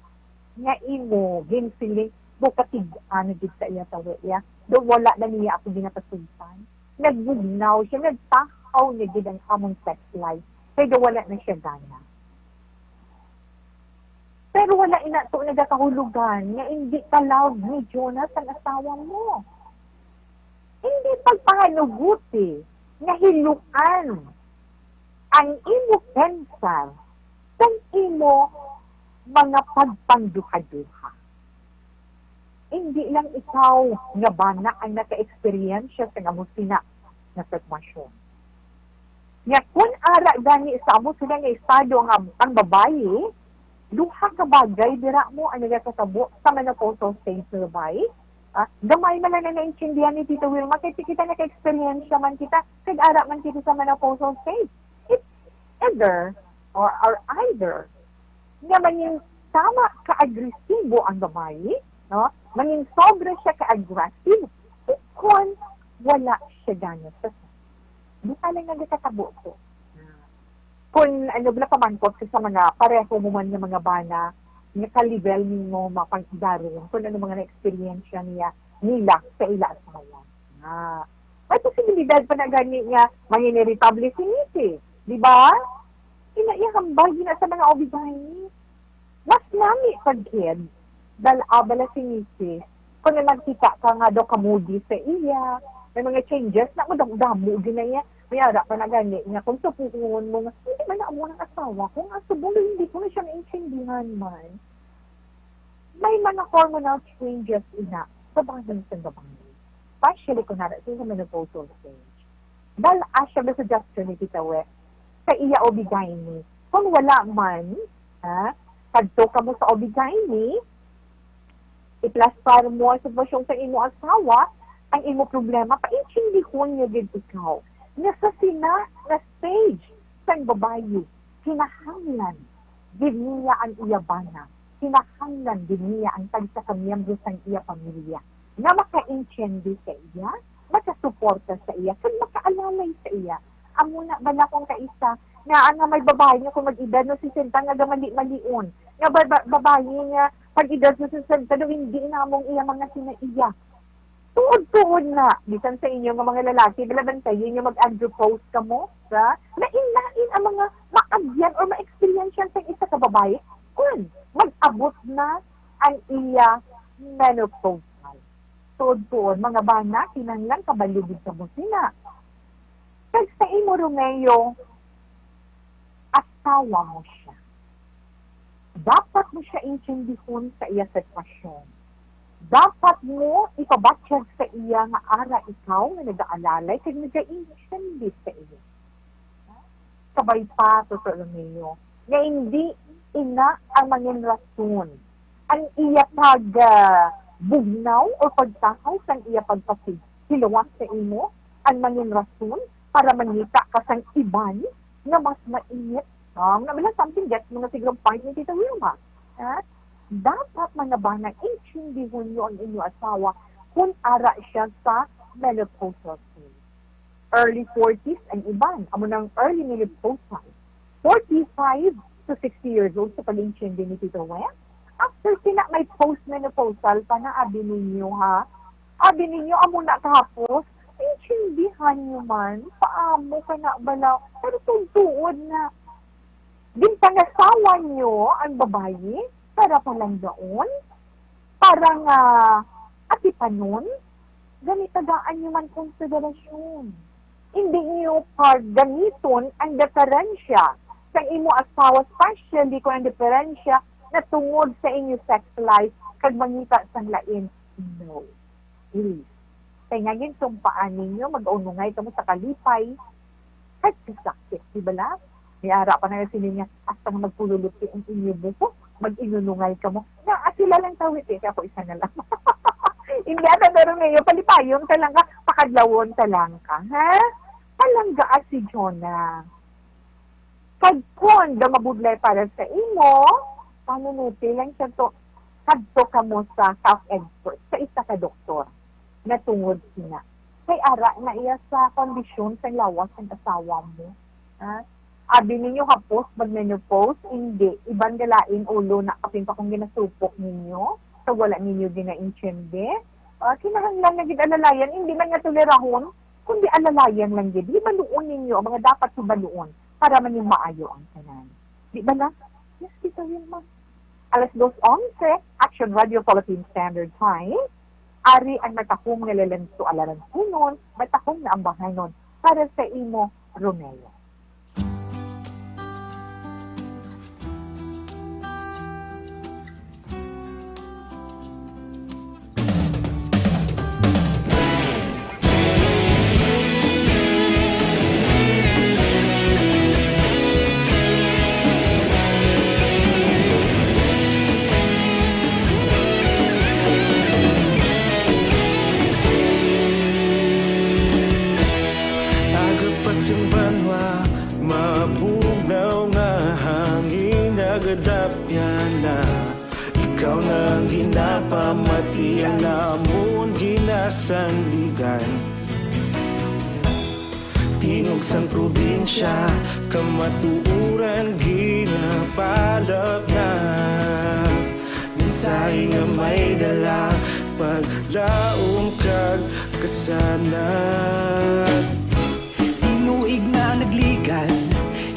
nga imo ginsiling, "Bukatig-an na gid sa iya, tawi iya. Do wala na niya ako ginapasultan." Nagbugnaw siya, nagtahaw na gid ang among sex life. Kay do wala na siya gana. Pero wala ina to nagakahulugan nga hindi ka love ni Jonas ang asawa mo. Hindi pagpahanuguti nga hiluan ang imo pensar sang imo mga pagpangduha-duha. Hindi lang ikaw nga bana ang naka-eksperyensya sang amo sina nga sitwasyon. Nga kun ara gani sa amo sina nga estado ang, ang babayi, duha ka bagay dira mo ang nagakatabo sa menopausal stage sa babayi. Ah, gamay man lang na naintindihan ni Tita Wilma, kay kita naka-eksperyensya man kita, kag ara man kita sa menopausal stage. It's either or, or either nga mangin tama ka agresibo ang babayi, no? Mangin sobra siya ka aggressive, ukon wala siya gana sa sex. Di pala nagakatabo to. Kung ano, bala pamangkot ka sa mga pareho mo man nga mga bana, nga ka-level nimo mapangdaron, kung ano mga na-experience niya, nila sa ila asawa. Ah, may posibilidad pa na gani nga mangin-irritable si Nikki, di ba? Ina iya hambal gina sa mga obigahi. Mas nami pag kid, dal-a bala si Nikki, kung may magkita ka nga daw ka-moody sa iya, may mga changes na madamo-damo gina iya. May ara pa na gani nga kung supuhon mo nga, "Hindi man na amo ang asawa ko, nga subong hindi ko na siya maintindihan man." May mga hormonal changes ina sa bangin sa babayi, especially kung nara sa menopausal stage. Dal-a siya sa suggestion ni Tita We sa iya obigaini. Kung wala man, ha, kadto ka mo sa obigaini, iplastar mo ang sitwasyon sa imo asawa, ang imo problema, paintindihon niya gid ikaw. Nga sa sina nga stage sang babayi, kinahanglan gid niya ang iya bana, kinahanglan gid niya ang tagsa ka miyembro sang iya pamilya nga makaintindi sa iya, makasuporta sa iya, kag makaalalay sa iya. Amo na bala kung kaisa nga ang may babayi nga kung mag-edad na sesenta nga gamali-malion, nga ba-, ba-, babayi nga pag-edad na sesenta daw hindi na among iya mga sinaiya. Tuod-tuod na, bisan sa inyo nga mga lalaki, bala bantayi inyo mag-andropause kamo, sa lain-lain ang mga maagyan or ma-experience sa isa ka babayi, kun mag-abot na ang iya menopausal. Tuod-tuod, mga bana, kinahanglan kabalo gid kamo sina. Kag sa imo, Romeo, asawa mo siya. Dapat mo siya intindihon sa iya sitwasyon. Dapat mo ipabatyag sa iya nga ara ikaw nga nagaalalay kag nagaintindi sa iya. Kabay pa, Tito Romeo, nga hindi ina ang mangin rason. Ang iya pag, ah, bugnaw o pagtahaw sang iya pagpasilawas sa imo ang mangin rason para mangita ka sang iban nga mas mainit. Ah, na bala something gets mo na siguro ang point ni Tita Wilma. Ha? Dapat, mga bana, intindihon niyo ang inyo asawa kung ara siya sa menopausal stage. Early forties ang iban, amo nang early menopausal. Forty-five to sixty years old sa pag-intindi ni Tito Wen. After sina may postmenopausal pa na, abi ninyo, ha? Abi ninyo, amo na kahapos, intindihan nyo man, paamo ka na bala, pero tuod-tuod na. Ginpangasawa nyo ang babayi para palanggaon, para nga atipanon, gani tagaan nyo man konsiderasyon. Hindi nyo pagamiton ang diferensya sa imo asawa, especially kung ang diferensya natungod sa inyo sex life kag mangita sang lain. No. Please. Kay nga ginsumpaan ninyo, mag-unungay kamo sa kalipay kag kasakit, di bala? May ara pa na sini niya, hasta nga magpululuti ang inyo buhok, mag-inunungay kamo. Na, ah, sila lang tawit eh, kaya ako isa na lang. Hindi, ata, pero ngayon, palipayon ka lang ka, pakadlawon ka lang ka, ha? Palanggaa si Jonah. Kag kun daw mabudlay para sa imo, panunuti lang siya to. kadto kamo sa health expert, sa isa ka doktor, nga tungod sina. Kay ara na iya sa kondisyon sa lawas sang asawa mo. Ha? Abi ninyo hapos mag-menopause, hindi. Iban nga lain ulo na kapin pa kung ginasupok ninyo, sa wala ninyo ginaintindi. Ah, kinahanglan na gid alalayan, hindi man nga tolerahon, kundi alalayan lang gid. Hibaluon ninyo ang mga dapat hibaluon para man yung maayo ang tanan. Di ba na? Yes, Tita Wilma. Alas dos onse, Action Radio Philippine Standard Time. Ari ang matahom nga lalanso alaransunon, matahom nga ambahanon para sa imo, Romeo. Aga pa sing banwa, mabugnaw nga hangin nagadapyan na. Ikaw na ang ginapamati, ang amon ginasandigan. Tingog sang probinsya, kamatuoran ginapalapnag. Mensahe nga may dala, paglaom kag kasanag. Tinuig na nagligan,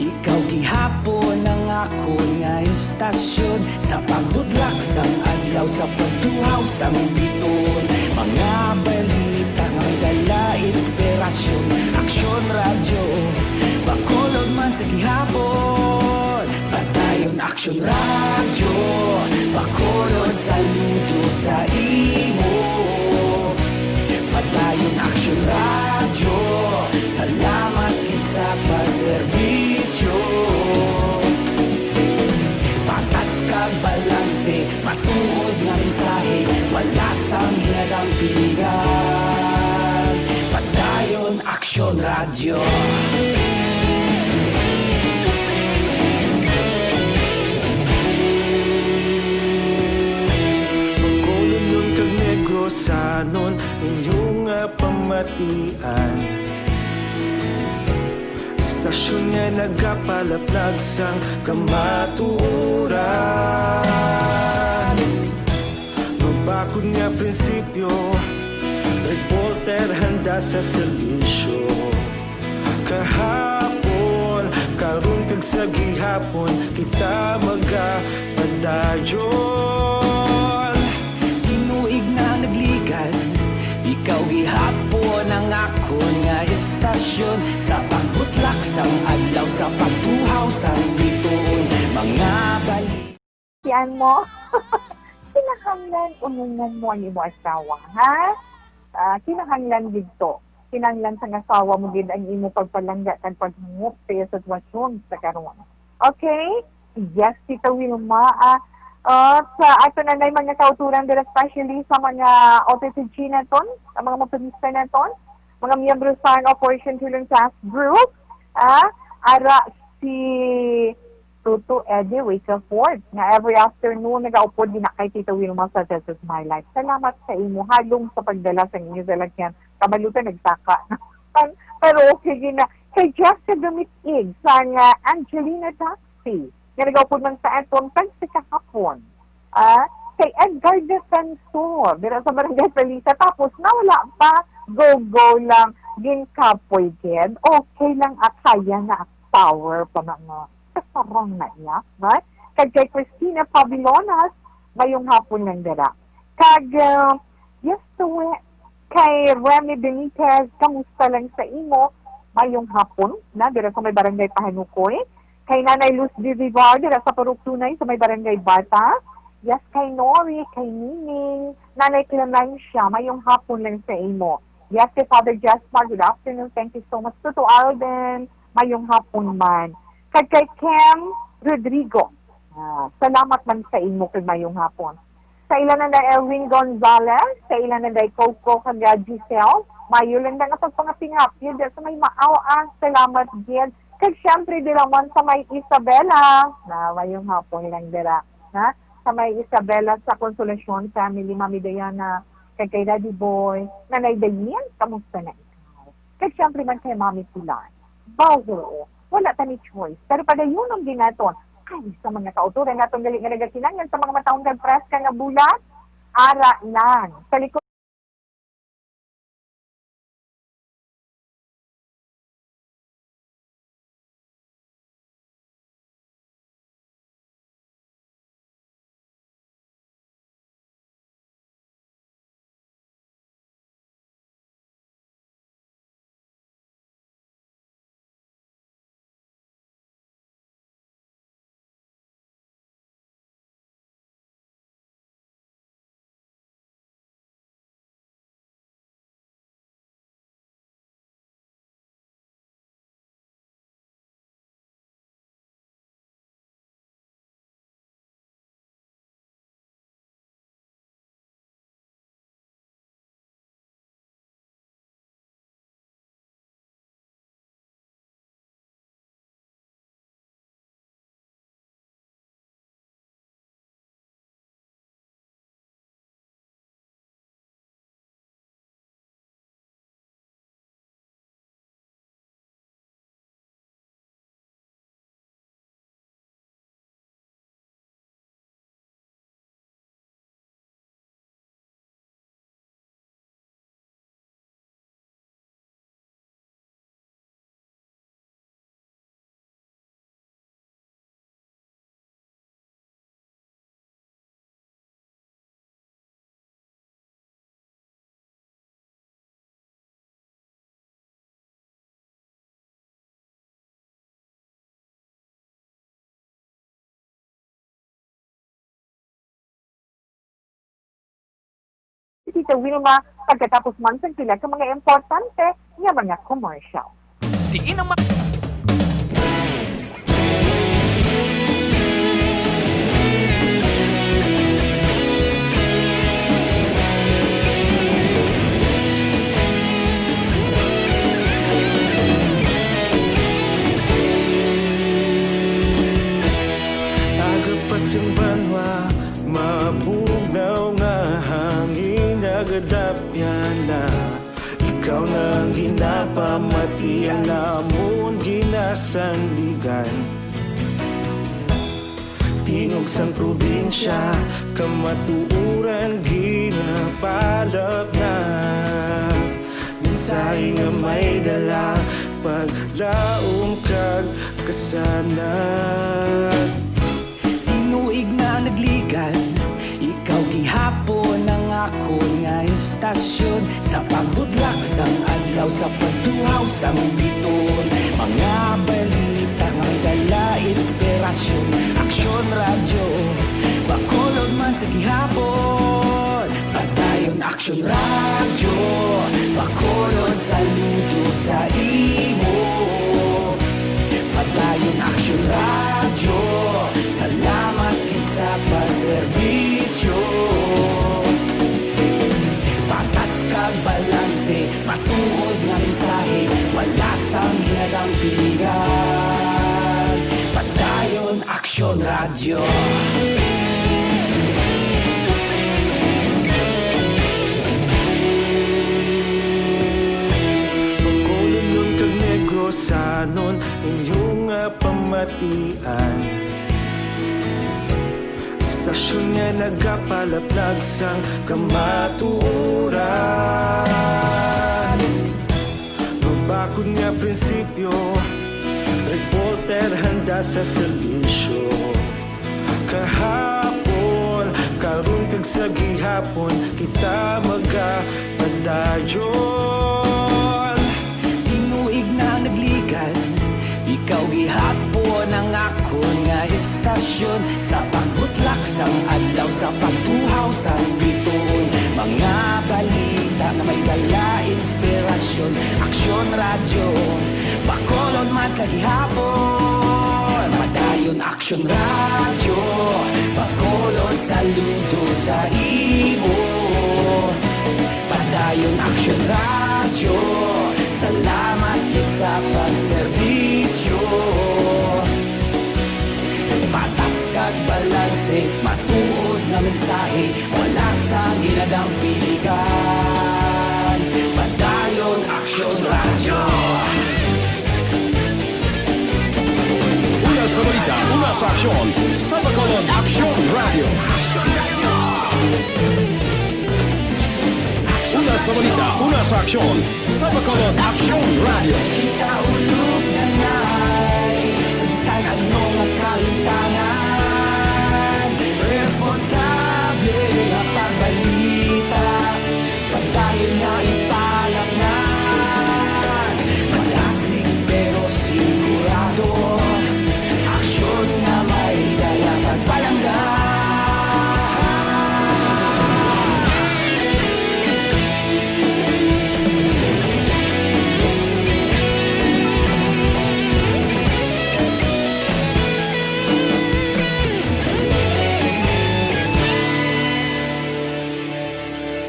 ikaw gihapon ang akon nga istasyon. Sa pagbudlak sang adlaw, sa pagtuhaw sang bituon, mga balita nga dala inspirasyon. Aksyon Radyo, Bacolod man sa gihapon. Padayon Aksyon Radyo, Bacolod saludo sa imo. Padayon Aksyon Radyo, salamat gid sa pagserbisyo. Patas kag balanse, matuod nga mensahe, wala sang ginadampingan. Padayon Aksyon Radyo. Bacolod kag Negrosanon, inyo nga pamatian. Istasyon nga nagapalaplag sang kamatuoran. Mabakod nga prinsipyo, reporter handa sa serbisyo. Kahapon, karon kag sa gihapon, kita magapadayon. Tinuig na nagligan, ikaw gihapon ang akon nga istasyon. Sa pagbutlak sang adlaw, sa pagtuhaw sang bituon, mga balik. Yan mo. Kinahanglan unungan mo ang imo asawa, ha? Ah, kinahanglan gid to. Kinahanglan sang asawa mo gid ang imo pagpalangga kag paghangop sa iya sitwasyon sa karon. Okay? Yes, Tita Wilma. Ah, ah, sa ato na nay mga kauturan dira, especially sa mga O T T G naton, sa mga motorista naton, mga miyembro sa Operation Tulong Task Group, ah, ara si Tuto Eddie Ricafort, nga every afternoon nagaupod din na kay Tita Wilma sa This Is My Life. Salamat sa imo halong sa pagdala sa inyo salakyan. Kabalutan nagsaka. Pero okay din na. Kay Jessica Dumitig sang Angelina Taxi, nga nagaupod man sa aton kag sa kahapon. Ah, kay Edgar Defensor, dira sa Barangay Felisa. Tapos, nawala pa, go-go lang, ginkapoy gid. Okay lang, at kaya na, at power pa na nga. Kasarang na iya, right? Kag kay Christina Pabilonas, mayong hapon lang dira. Kag, ah, yes, to, kay Remy Benitez, kamusta lang sa imo? Mayong hapon na, dira sa may Barangay Pahanukoy. Kay Nanay Luz de Vivar, dira sa Purok Tunay, sa may Barangay Bata. Yes, kay Nori, kay Nining, Nanay Clemencia, mayong hapon lang sa imo. Yes, kay Father Jasper, good afternoon. Thank you so much. Tuto Alden, mayong hapon man. Kag kay Kem Rodrigo, ah, salamat man sa imo kag mayong hapon. Sa ila na day Elwin Gonzalez, sa ila na day Coco kag Giselle, mayo lang na nga pagpangapingap. Yun, sa may Maaw, ah, salamat gid. Kag syempre, di lang man sa may Isabela, na mayong hapon lang dira. Na, sa may Isabela sa Consolacion family, Mami Diana, kag kay Daddy Boy, Nanay Dayin, kamusta na ikaw? Kag siyempre man kay Mami Pilar. Baw, oo, wala ta ni choice. Pero padayunon gid naton, kay sa mga kautoran naton gali nga nagakinanglan sa mga matahong kag preska nga bulat, ara lang. Sa likod Si Tita Wilma, pagkatapos man sang pila ka mga importante nga mga commercial. Diin ang ma- Aga pa sing banwa, mabugnaw nga hangin nagadapyan na. Ikaw na ang ginapamati, ang amon ginasandigan. Tingog sang probinsya, kamatuoran ginapalapnag. Mensahe nga may dala, paglaom kag kasanag. Tinuig na nagligad, ikaw gihapon ang akon nga istasyon. Sa pagbutlak sang adlaw, sa pagtuhaw sang biton, mga balita nga may dala inspirasyon. Aksyon Radyo, Bacolod man sa gihapon. Padayon Aksyon Radyo, Bacolod, saludo sa imo. Padayon Aksyon Radyo, salamat gid sa pagserbisyo. Patas kag balanse, matuod nga mensahe, wala sang ginadampingan. Padayon Aksyon Radyo. Bacolodnon kag Negrosanon, inyo nga pamatian. Istasyon nga nagapalaplag sang kamatuoran. Mabakod nga prinsipyo, reporter handa sa serbisyo. Kahapon, karon kag sa gihapon, kita magapadayon. Tinuig na nagligad, ikaw gihapon ang akon nga istasyon. Sa pagbutlak sang adlaw, sa pagtuhaw sang bituon, mga balita nga may dala inspirasyon. Aksyon Radyo, Bacolod man sa gihapon. Padayon Aksyon Radyo, Bacolod, saludo sa imo. Padayon Aksyon Radyo, salamat gid sa pagserbisyo. Patas kag balanse, matuod Mensahe, wala sang ginadampigan. Padayon Aksyon Radyo. Una sa balita, una sa aksyon, sa Bacolod Aksyon Radyo. Una sa balita, una sa aksyon, sa Bacolod Aksyon Radyo. Kita ulog na ngay, sa bisan ano nga kahintangan, responsable nga pagbalita, padayon nga ipalaknag. Malasig pero sigurado, aksyon nga may dala kag palangga.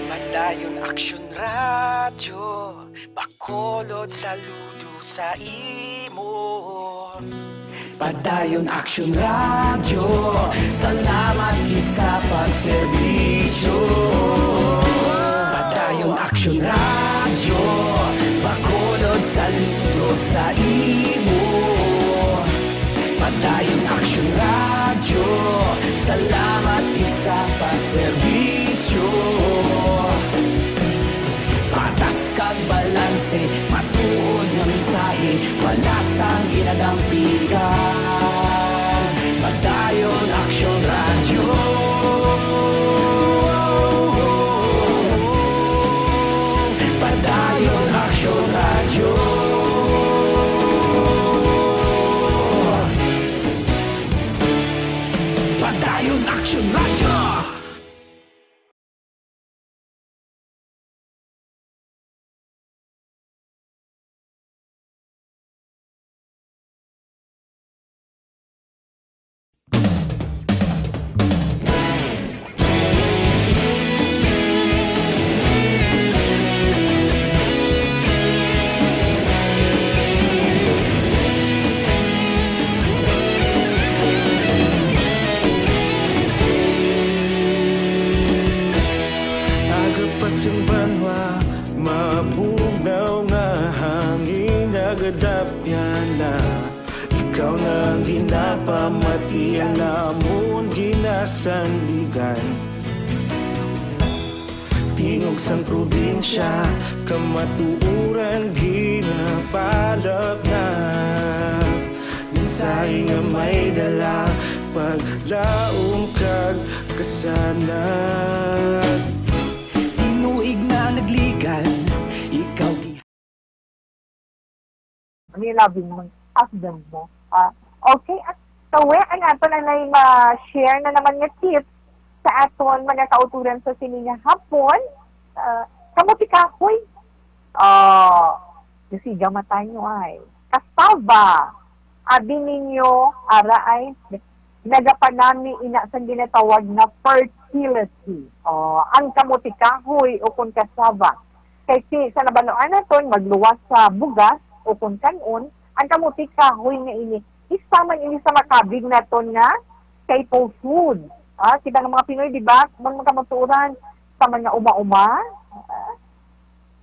Padayon Aksyon Radyo, Bacolod, saludo sa imo. Padayon Aksyon Radyo, salamat gid sa pagserbisyo. Padayon Aksyon Radyo, Bacolod, saludo sa imo. Padayon Aksyon Radyo, salamat gid sa pagserbisyo. Patas kag balanse, matuod nga mensahe, wala sang ginadampigan. Padayon Aksyon Radyo. Padayon Aksyon Radyo. Padayon Aksyon Radyo. Aga pa sing banwa, mabugnaw nga hangin nagadapyan na. Ikaw na ang ginapamati, ang amon ginasandigan. Tingog sang probinsya, kamatuoran ginapalapnap. Mensahe nga may dala, paglaom kag kasanag. Tinuig na nagligan, ikaw gi- Ang loving mo, husband mo. Ah, okay, at kawe ang aton anay ma-share na naman nga tips sa aton mga kauturan sa sini nga hapon. Ah, kamote kahoy. Ah, nasiga mata nyo ay. Cassava. Abi ninyo, ara ay, nagapanami ina sang ginatawag na fertility. Oh, ang kamote kahoy o kon cassava. Kay si, sa nabaluan naton, magluwas sa bugas o kon kan-on, ang kamote kahoy nga ini, isa man ini sa makabig naton nga staple food. Ah, kita nga mga Pinoy, di ba? Kung magkamaturan sa mga uma-uma, ah,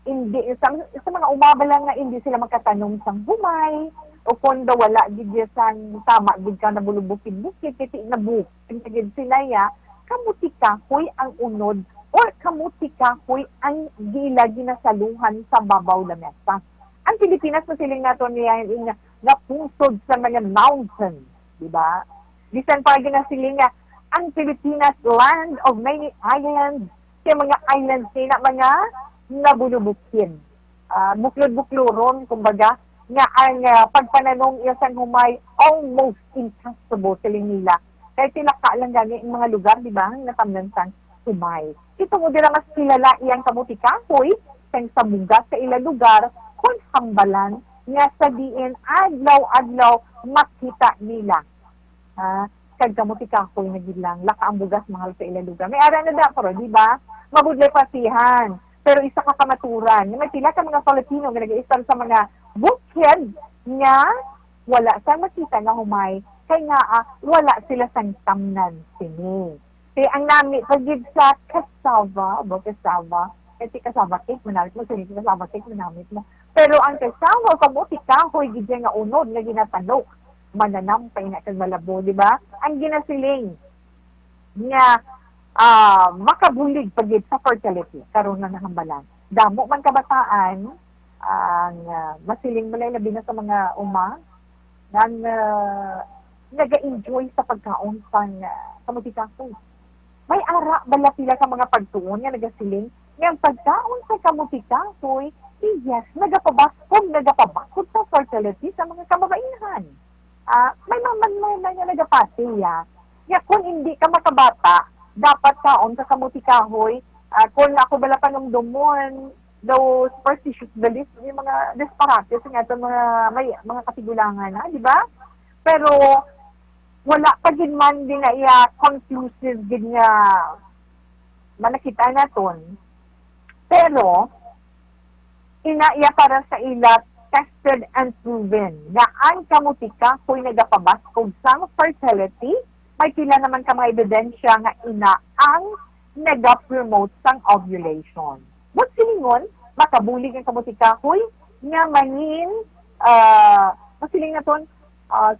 hindi, sa, sa mga uma ba lang nga hindi sila makatanom sang humay, o kon daw wala gid ya sang tama gid ka nabulubukid-bukid, kay ti-, nabukid na gid sila ya, kamuti kahoy ang unod, or kamuti kahoy ang gila ginasaluhan sa babaw lamesa. Ang Pilipinas, masiling naton niya, nga, nga pungsod sa mga mountain, di ba? Bisan pa ginasiling nga ang Pilipinas, land of many islands, kay mga islands ni na mga nabulubukid. Ah, buklod-bukloron, kumbaga, nga ang, ah, pagpananom iya sang humay almost impossible, siling nila. Kay tilaka lang gani ang mga lugar, di ba, nga tamnan sang humay. Ito mo dira mas kilala iyang kamuti kahoy sang sa bugas sa ila lugar, kon hambalan nga sa diin adlaw-adlaw makita nila. Ha? Kag kamote kahoy na gid lang, laka ang bugas mahal sa ila lugar. May ara na da, pero di ba? Mabudlay pasihan. Pero isa ka kamaturan, nga may pila ka mga Filipino nga nag-iistar sa mga bukid nga wala sang makita nga humay, kay nga, ah, wala sila sang tamnan sini. Kay ang nami pa gid sa cassava, ba, cassava. Kasi cassava cake, manamit mo, sa cassava cake, manamit mo. Pero ang cassava, kamote kahoy, gid siya nga unod nga ginatano. Mananam pa ina kag malabo, di ba? Ang ginasiling nga, ah, makabulig pa gid sa fertility, karon na nahambalan. Damo man kabataan ang, ah, masiling mo, labi na sa mga uma, nga, ah, naga-enjoy sa pagkaon sang, ah, kamote kahoy. May ara bala sila ka mga pagtuon nga nagasiling nga ang pagkaon sa kamote kahoy, yes, nagapabaskog, nagapabaskog sa fertility sa mga kababainhan. Ah, may man, man, may man nga nagapati, ya. Ya, kung hindi ka makabata, dapat kaon ka kamote kahoy. Ah, kung ako bala panumdumon, daw superstitious belief, yung mga disparate sa nga mga, may, mga kasigulangan na, di ba? Pero wala pa gid man din na iya conclusive gid nga manakita naton. Pero ina iya para sa ila, tested and proven nga ang kamote kahoy nagapabaskog sang fertility. May pila naman ka mga ebidensya nga ina ang nagapromote sang ovulation. Buot silingon, makabulig ang kamote kahoy nga mangin, ah, masiling naton, ah,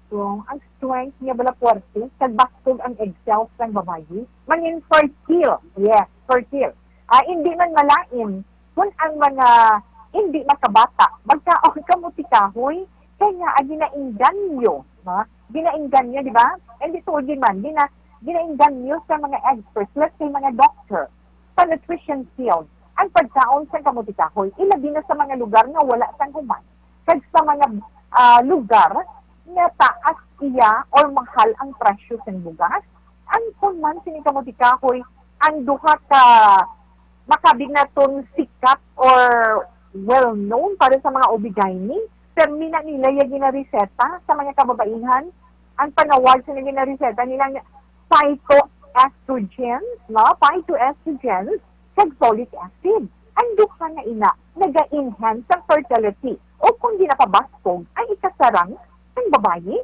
strong, ang strength niya bala puwerte, kag baskog ang egg cells sang babayi. Mangin fertile. Yes, fertile. Ah, hindi man malain kun ang mga hindi makabata magkaon kamote kahoy, kay nga, ah, ginainganyo, ha? Ginainganyo, di ba? Hindi tuod yun man, gina-, ginainganyo sa mga experts, let's say, mga doctor, sa nutrition field, ang pagkaon sa kamote kahoy, ilabi na sa mga lugar nga wala sang human, kag sa mga, ah, lugar nga taas iya or mahal ang presyo sang bugas, ang kun man sini kamote kahoy, ang duha ka makabig naton sikat or well-known para sa mga O B gynae, permi na nila iya ginareseta sa mga kababaihan. Ang panawag sa ginareseta nila nga phytoestrogens, no? Phytoestrogens, kag folic acid. Ang duha nga ina naga-enhance ang fertility o kung ginapabaskog ang ikasarang sang babayi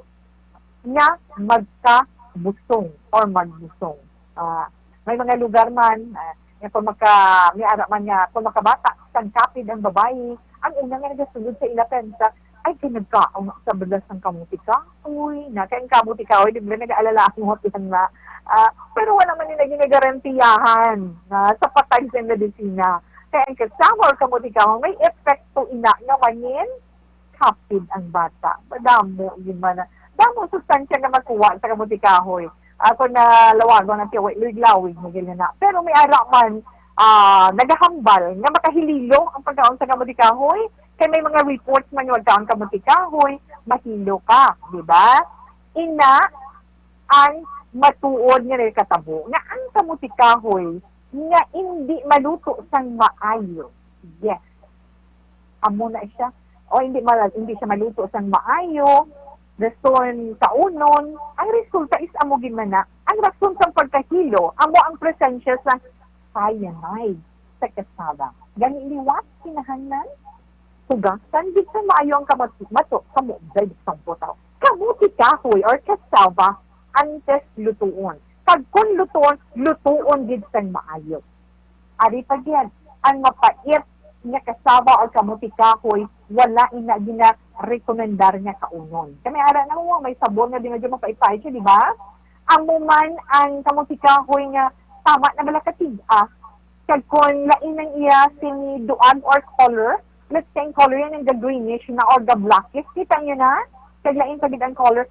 nga magkabusong or magbusong. Ah, may mga lugar man, ah, nga kung maka-, may ara man nga, kung makabata, sang kapid ang babayi, ang una nga nagasulod sa ila pensa, "Ay, kay nagkaon sa bala sang kamote kahoy na." Kay ang kamote kahoy, di ba, nag-aalala ang mga lang na. Ah, pero wala man nila ginagarantiyahan na sa patag sa medisina. Kay ang cassava or kamote kahoy, may epekto ina nga mangin kapid ang bata. Madamo, gid man na. Damo sustansya nga makuha sa kamote kahoy. Ako na lawagon ang tiyaw, lawig-lawig, magil na. Pero may ara man, ah, nagahambal nga makahililo ang pagkaon sa kamote kahoy. Kay may mga reports man nga pagkaon kamote kahoy, mahilo ka, di ba? Ina, ang matuod nga nagkatabo nga ang kamote kahoy nga hindi maluto sang maayo. Yes. Amo na siya. O hindi ma-, hindi siya maluto sang maayo. Rason kaunon, ang resulta is amo gid man na. Ang rason sang pagkahilo, amo ang presensya sa cyanide sa cassava. Gani liwat kinahanglan hugasan gid sa maayo ang kamati-, mato, kamo, dahil sa butaw. Kamote kahoy or cassava antes lutuon. Kag kun lutuon, lutuon gid sang maayo. Ari pa gid, ang mapait nga cassava or kamote kahoy, wala ina ginarekomendar nga kaunon. Kami ara na mo, may sabor nga di nga mapait-pait siya, di ba? Amo man ang kamote kahoy nga tama na bala katig-a. Kag kung lain ang iya sini duag or color, let's say, ang color yan, ang ga-greenish na or ga-blackish. Kita niyo na? Kag lain pa gid ang color.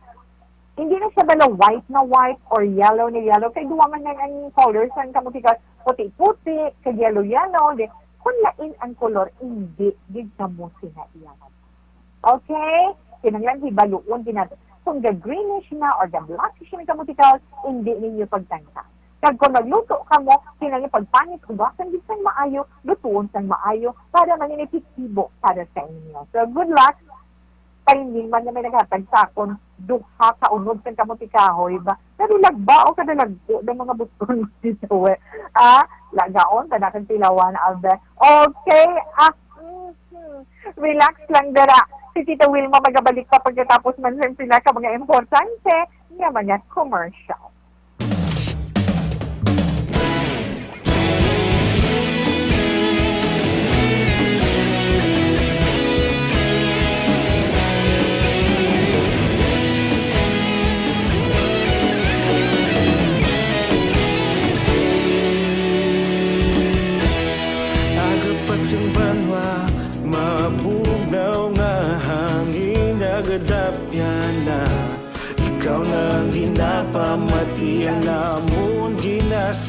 Hindi na siya bala white na white or yellow na yellow. Kay duha man yan ang color sang kamote kahoy, puti-puti, kag yellow-yellow. Di, kung lain ang color, hindi gid kamo sina iya. Okay? Kinahanglan hibaluon gid nato. Kung ga-greenish na or ga-blackish na kamote kahoy, hindi ninyo pagtangka. Kag kung magluto kamo, kinahanglan pagpangit, hugasan gid sang maayo, lutuon sang maayo, para maging epektibo para sa inyo. So, good luck. Paingon man nga may naghatag sa akon duha ka unod sang kamote kahoy ba? Pero lagba o kadalagko ng mga buton dito, eh. Ah, lagaon, tanakan tilawan, Albert. Okay, ah, mhm. Relax lang dira. Si Tita Wilma magabalik pa pagkatapos man sa pila ka mga importante nga mga commercial.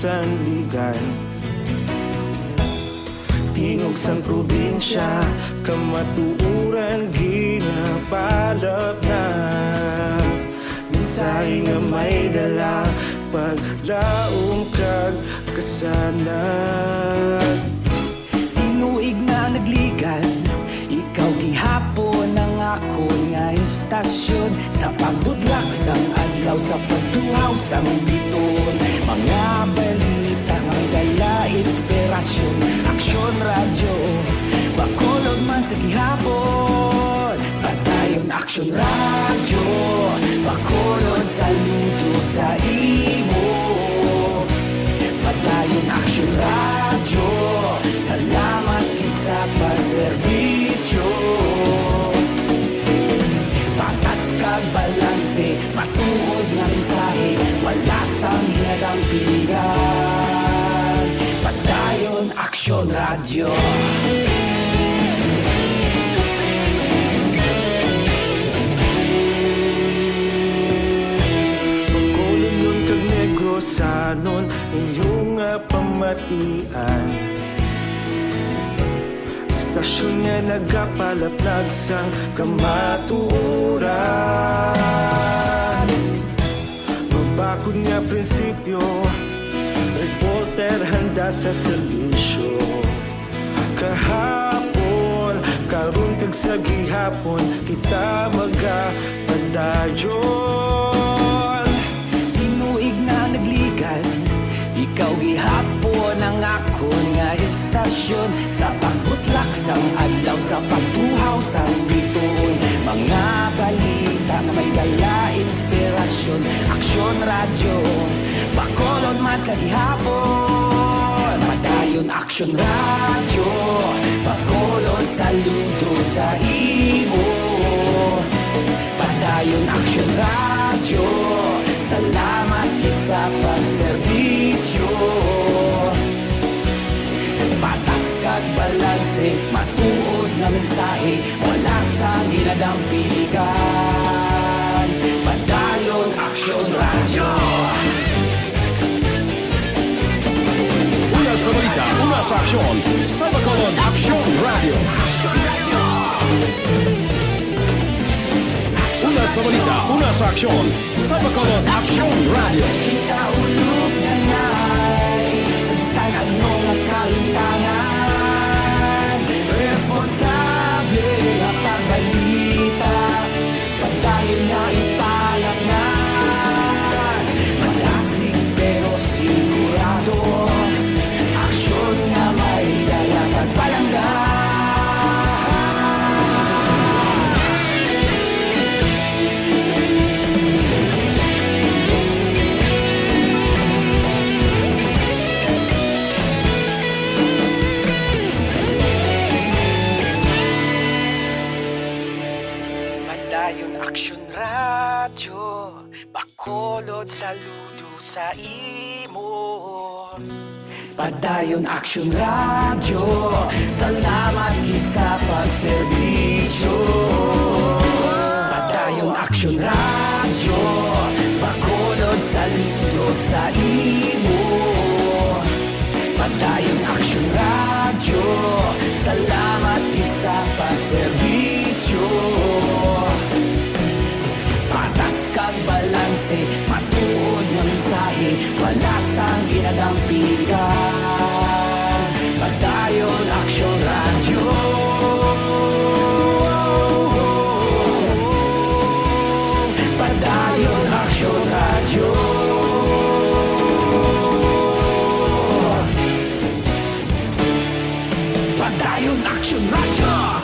Sandigan. Tingog sang probinsya, kamatuoran ginapalapnag. Mensahe nga may dala, paglaom kag kasanag. Tinuig na nagligan, ikaw gihapon ang akon nga istasyon. Sa pagbutlak sang adlaw, sa pagtuhaw sang biton, mga balita nga may dala inspirasyon. Aksyon Radyo, Bacolod man sa gihapon. Padayon Aksyon Radyo, Bacolod, saludo sa imo. Padayon Aksyon Radyo, salamat gid sa pagserbisyo. Patas kag balanse, matuod nga mensahe, wala sang ginadampigan. Padayon Aksyon Radyo. Bacolodnon kag Negrosanon, inyo nga pamatian. Istasyon nga nagapalaplag sang kamatuoran. Mabakod nga prinsipyo, reporter handa sa serbisyo. Kahapon, karon kag sa gihapon, kita magapadayon. Tinuig na nagligan, ikaw gihapon ang akon nga istasyon. Sa pagbutlak sang adlaw, sa pagtuhaw sang bituon, mga balita nga may dala inspirasyon. Aksyon Radyo, Bacolod man sa gihapon. Padayon Aksyon Radyo, Bacolod, saludo sa imo. Padayon Aksyon Radyo, salamat gid sa pagserbisyo. Patas kag balanse, matuod nga mensahe, wala sang ginadampigan. Padayon Aksyon Radyo. Una sa balita, una sa aksyon, sa Bacolod Aksyon Radyo. Una sa balita, una sa aksyon, sa Bacolod Aksyon Radyo. Kita ulog na ngay, sa bisan ano nga kalintangan, responsable nga pagbalita, padayon nga ipalapngan. Malasig pero sigurado, aksyon nga may dala kag palangga. Padayon Aksyon Radyo, Bacolod, saludo sa imo. Padayon Aksyon Radyo, salamat gid sa pagserbisyo. Padayon Aksyon Radyo, Bacolod, saludo sa imo. Padayon Aksyon Radyo, salamat gid sa pagserbisyo. Patas kag balanse, matuod nga mensahe, wala sang ginadampigan. Padayon Aksyon Radyo. Padayon Aksyon Radyo. Padayon Aksyon Radyo.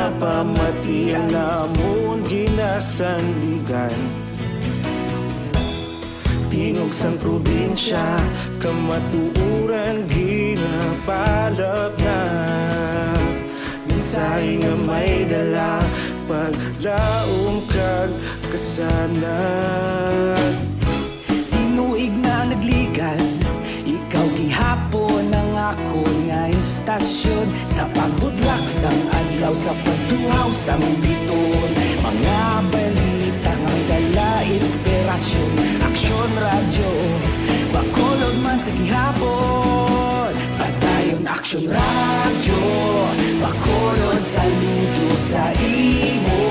Pamatian namon ginasandigan, tingog sang probinsya, kamatuoran ginapalapnag. Mensahe nga may dala, paglaom kag kasanag. Tinuig na nagligan, ikaw gihapon ang akon nga istasyon. Sa pagbutlak sang adlaw, sa pagtuhaw sang bituon, mga balita nga may dala inspirasyon. Aksyon Radyo, Bacolod man sa gihapon. Padayon Aksyon Radyo, Bacolod, saludo sa imo.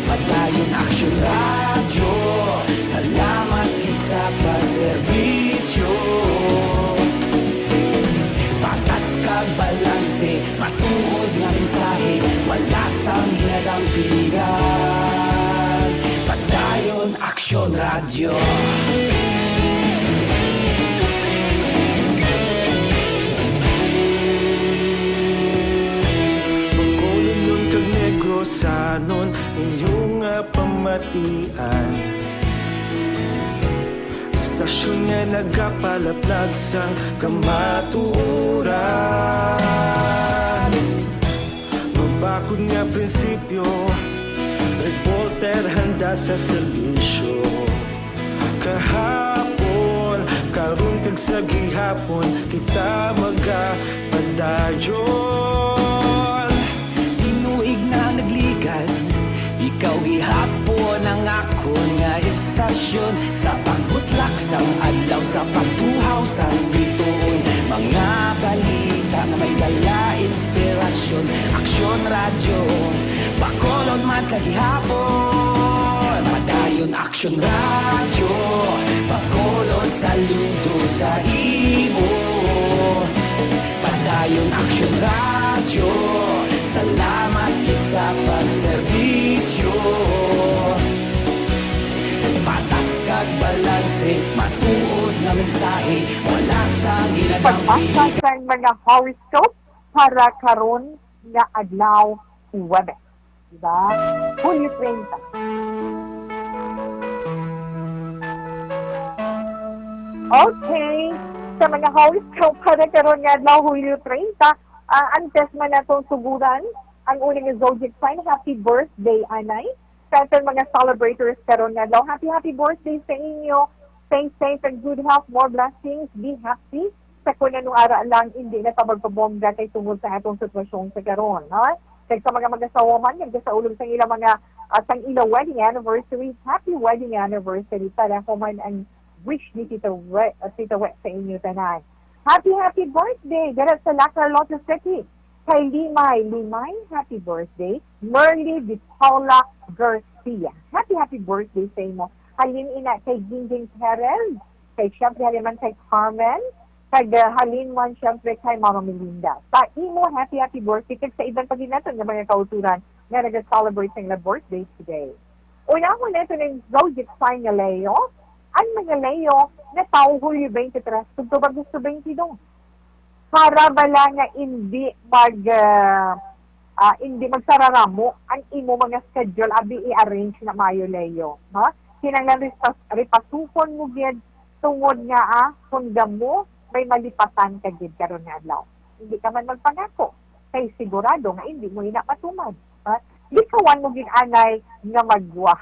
Padayon Aksyon Radyo, salamat gid sa pagserbisyo. Patas kag balanse, matuod nga mensahe, wala sang ginadampingan. Padayon Aksyon Radyo. Bacolodnon kag Negrosanon, inyo nga pamatian. Istasyon nga nagapalaplag sang kamatuoran. Mabakod nga prinsipyo, reporter handa sa serbisyo. Kahapon, karon kag sa gihapon, kita magapadayon. Tinuig na nagligan, ikaw gihapon ang akon nga istasyon. Sa pagbutlak sang adlaw, sa pagtuhaw sang bituon, mga balita nga may dala inspirasyon. Aksyon Radyo, Bacolod man sa gihapon. Padayon Aksyon Radyo, Bacolod, saludo sa imo. Padayon Aksyon Radyo, salamat gid sa pagserbisyo. Patas kag balanse, matuod nga mensahe, wala sa ginadampi. Pagbasa sang mga horoscope para karon nga adlaw, Huwebes. Diba? Hulyo treinta. Okay. Sa mga horoscope para karon nga adlaw, Hulyo treinta, ah, antes man natong suguran ang unang zodiac sign, happy birthday, anay. Sa aton mga celebrators karon nga adlaw, happy, happy birthday sa inyo. Stay safe and good health, more blessings, be happy. Sa kun anong ara lang, hindi na ta magpabongga kay tungod sa atong sitwasyon sa karon, ha? Kag sa mga mag-asawa man, nagkasaulog sang ilang mga, ah, sang ila wedding anniversary, happy wedding anniversary. Pareho man ang wish ni Tita We, ah, Tita We sa inyo tanan. Happy, happy birthday dira sa La Carlota City. Kay Limay, Limay, happy birthday. Merly de Paula Garcia, happy, happy birthday sa imo. Halin ina kay Gingging Perez, kay syempre halin man kay Carmen, kag, ah, halin man syempre kay Mama Melinda. Sa imo, happy, happy birthday. Kag sa iban pa gid naton nga mga kauturan nga naga-celebrate sang ila birthday today. Unahon naton ang zodiac sign nga Leo. Ang mga Leo nga tawo Hulyo twenty-three tubtob Agosto twenty-two. Para bala nga hindi mag, ah, ah, hindi magsararamo ang imo mga schedule, abi i-arrange na maayo, Leo, ha? Kinahanglan ripas-, ripasuhon mo gid tungod nga, ah, kung damo may malipatan ka gid karon nga adlaw. Hindi ka man magpangako kay sigurado nga hindi mo ina matuman, ha? Likawan mo gid anay nga magwa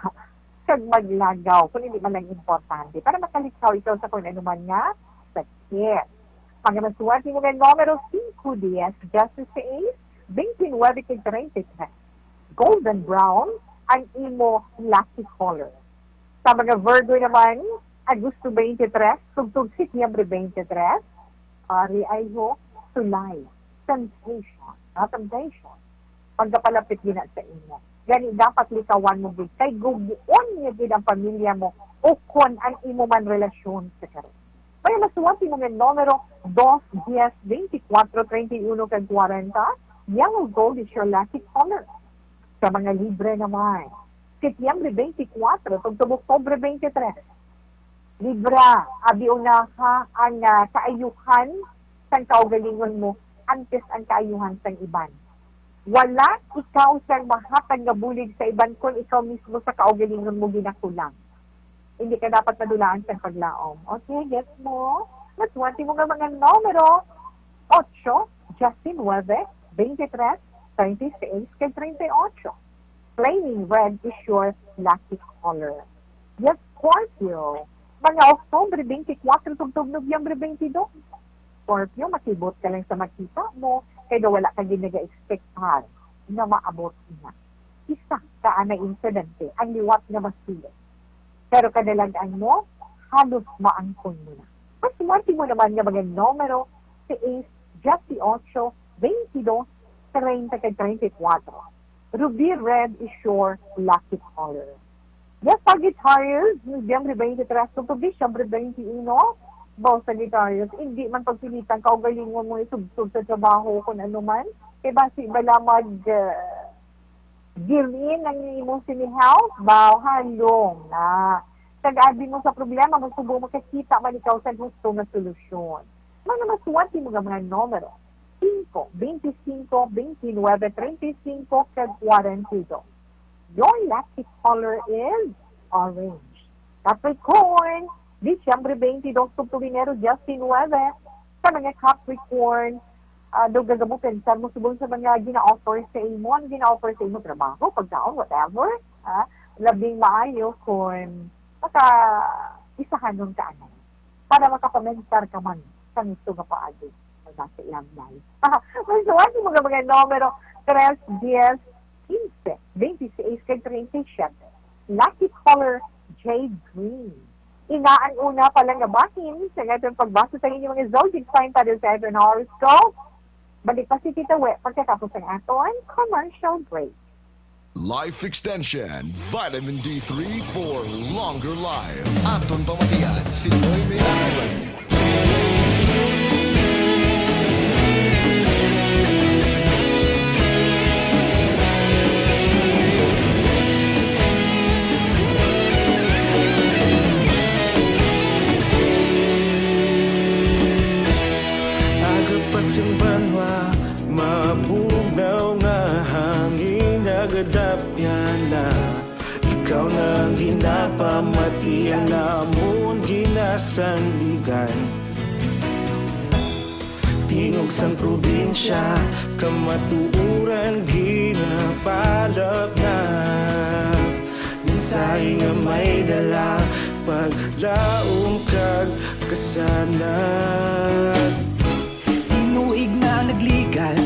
kag maglagaw kung hindi man lang importante para makalikaw ikaw sa kung ano man nga sakit. Mga masuwat nimo nga numero, singko, diyes, diyes seis, bente nuebe, kag treinta y tres. Golden brown ang imo lucky color. Sa mga Virgo naman, Agosto twenty-three tubtob Setyembre twenty-three, pari ay ho, tulay, temptation, ah, temptation. Pagkapalapit gina sa imo. Gani, dapat likawan mo gid kay gug-on niya gid ang pamilya mo ukon ang imo man relasyon sa karon. Kaya masuwat imo nga numero, dos, diyes, bente kwatro, treinta y uno, kag kwarenta. Yellow gold is your lucky color. Sa mga Libra naman, Setyembre twenty-four tubtob Oktubre twenty-three. Libra, abi unaha ang, ah, kaayuhan sang kaugalingon mo antes ang kaayuhan sang iban. Wala ikaw sang mahatag nga bulig sa iban kon ikaw mismo sa kaugalingon mo ginakulang. Hindi ka dapat madulaan sang paglaom. Okay, gets mo? Maswerte mo nga mga numero: otso, diecinuebe, veintitrés, treinta y seis, kag treinta y ocho. Flaming red is your lucky color. Yes, Scorpio. Mga Oktubre twenty-four tubtob Nobyembre twenty-two. Scorpio, makibot ka lang sa makita mo, kay daw wala ka gid nag-expectar nga maabot na. Isa ka anay insidente ang liwat nga masulod. Pero kadalag-an mo, halos maangkon mo na. Mas swerte mo naman nga mga numero: seis, dieciocho, veintidós, treinta, kag treinta y cuatro. Ruby red is your lucky color. Yes, Sagittarius, Nobyembre twenty-three tubtob Disyembre twenty-uno. Baw, Sagittarius, hindi man pagpilitan kaugalingon mo isubsob sa trabaho kung ano man. Kay basi bala mag, ah, give in ang imo sini health, baw, halong na. Kag abi mo sa problema, magsubo makakita man ikaw sa gusto nga solusyon. Mga maswerte mo nga mga numero: singko, veinticinco, veintinuebe, treinta y cinco, kag kwarenta y dos. Your lucky color is orange. Capricorn, Disyembre twenty-dos tubtob Enero diecinuebe. Sa mga Capricorn, ah, daw gagamo pensar mo subong sa mga gina-offer sa imo, ang gina-offer sa imo trabaho, pagkaon, whatever. Ah, labing maayo kung maka-isahanon ka anay para makapamensar ka man sa gusto nga paagi. Wala sa ilang life. Mas suwerte mo nga mga numero: tres, diez, quince, veintiséis, kag treinta y siete. Lucky color, jade green. Ina ang una pa lang nga bahin sa aton pagbasa sa inyo mga zodiac sign para sa aton horoscope. Balik pa si Tita We pagkatapos ang aton commercial break. Life Extension, Vitamin D three for longer life. Aton pamatian si Noy May Aguilar. Aga pa sing banwa, mabugnaw nga hangin, nagadapyan na. Ikaw na ang ginapamati, ang amon ginasandigan. Tingog sang probinsya, kamatuoran ginapalapnap. Mensahe nga may dala, paglaom kag kasanag. Tinuig na nagligal,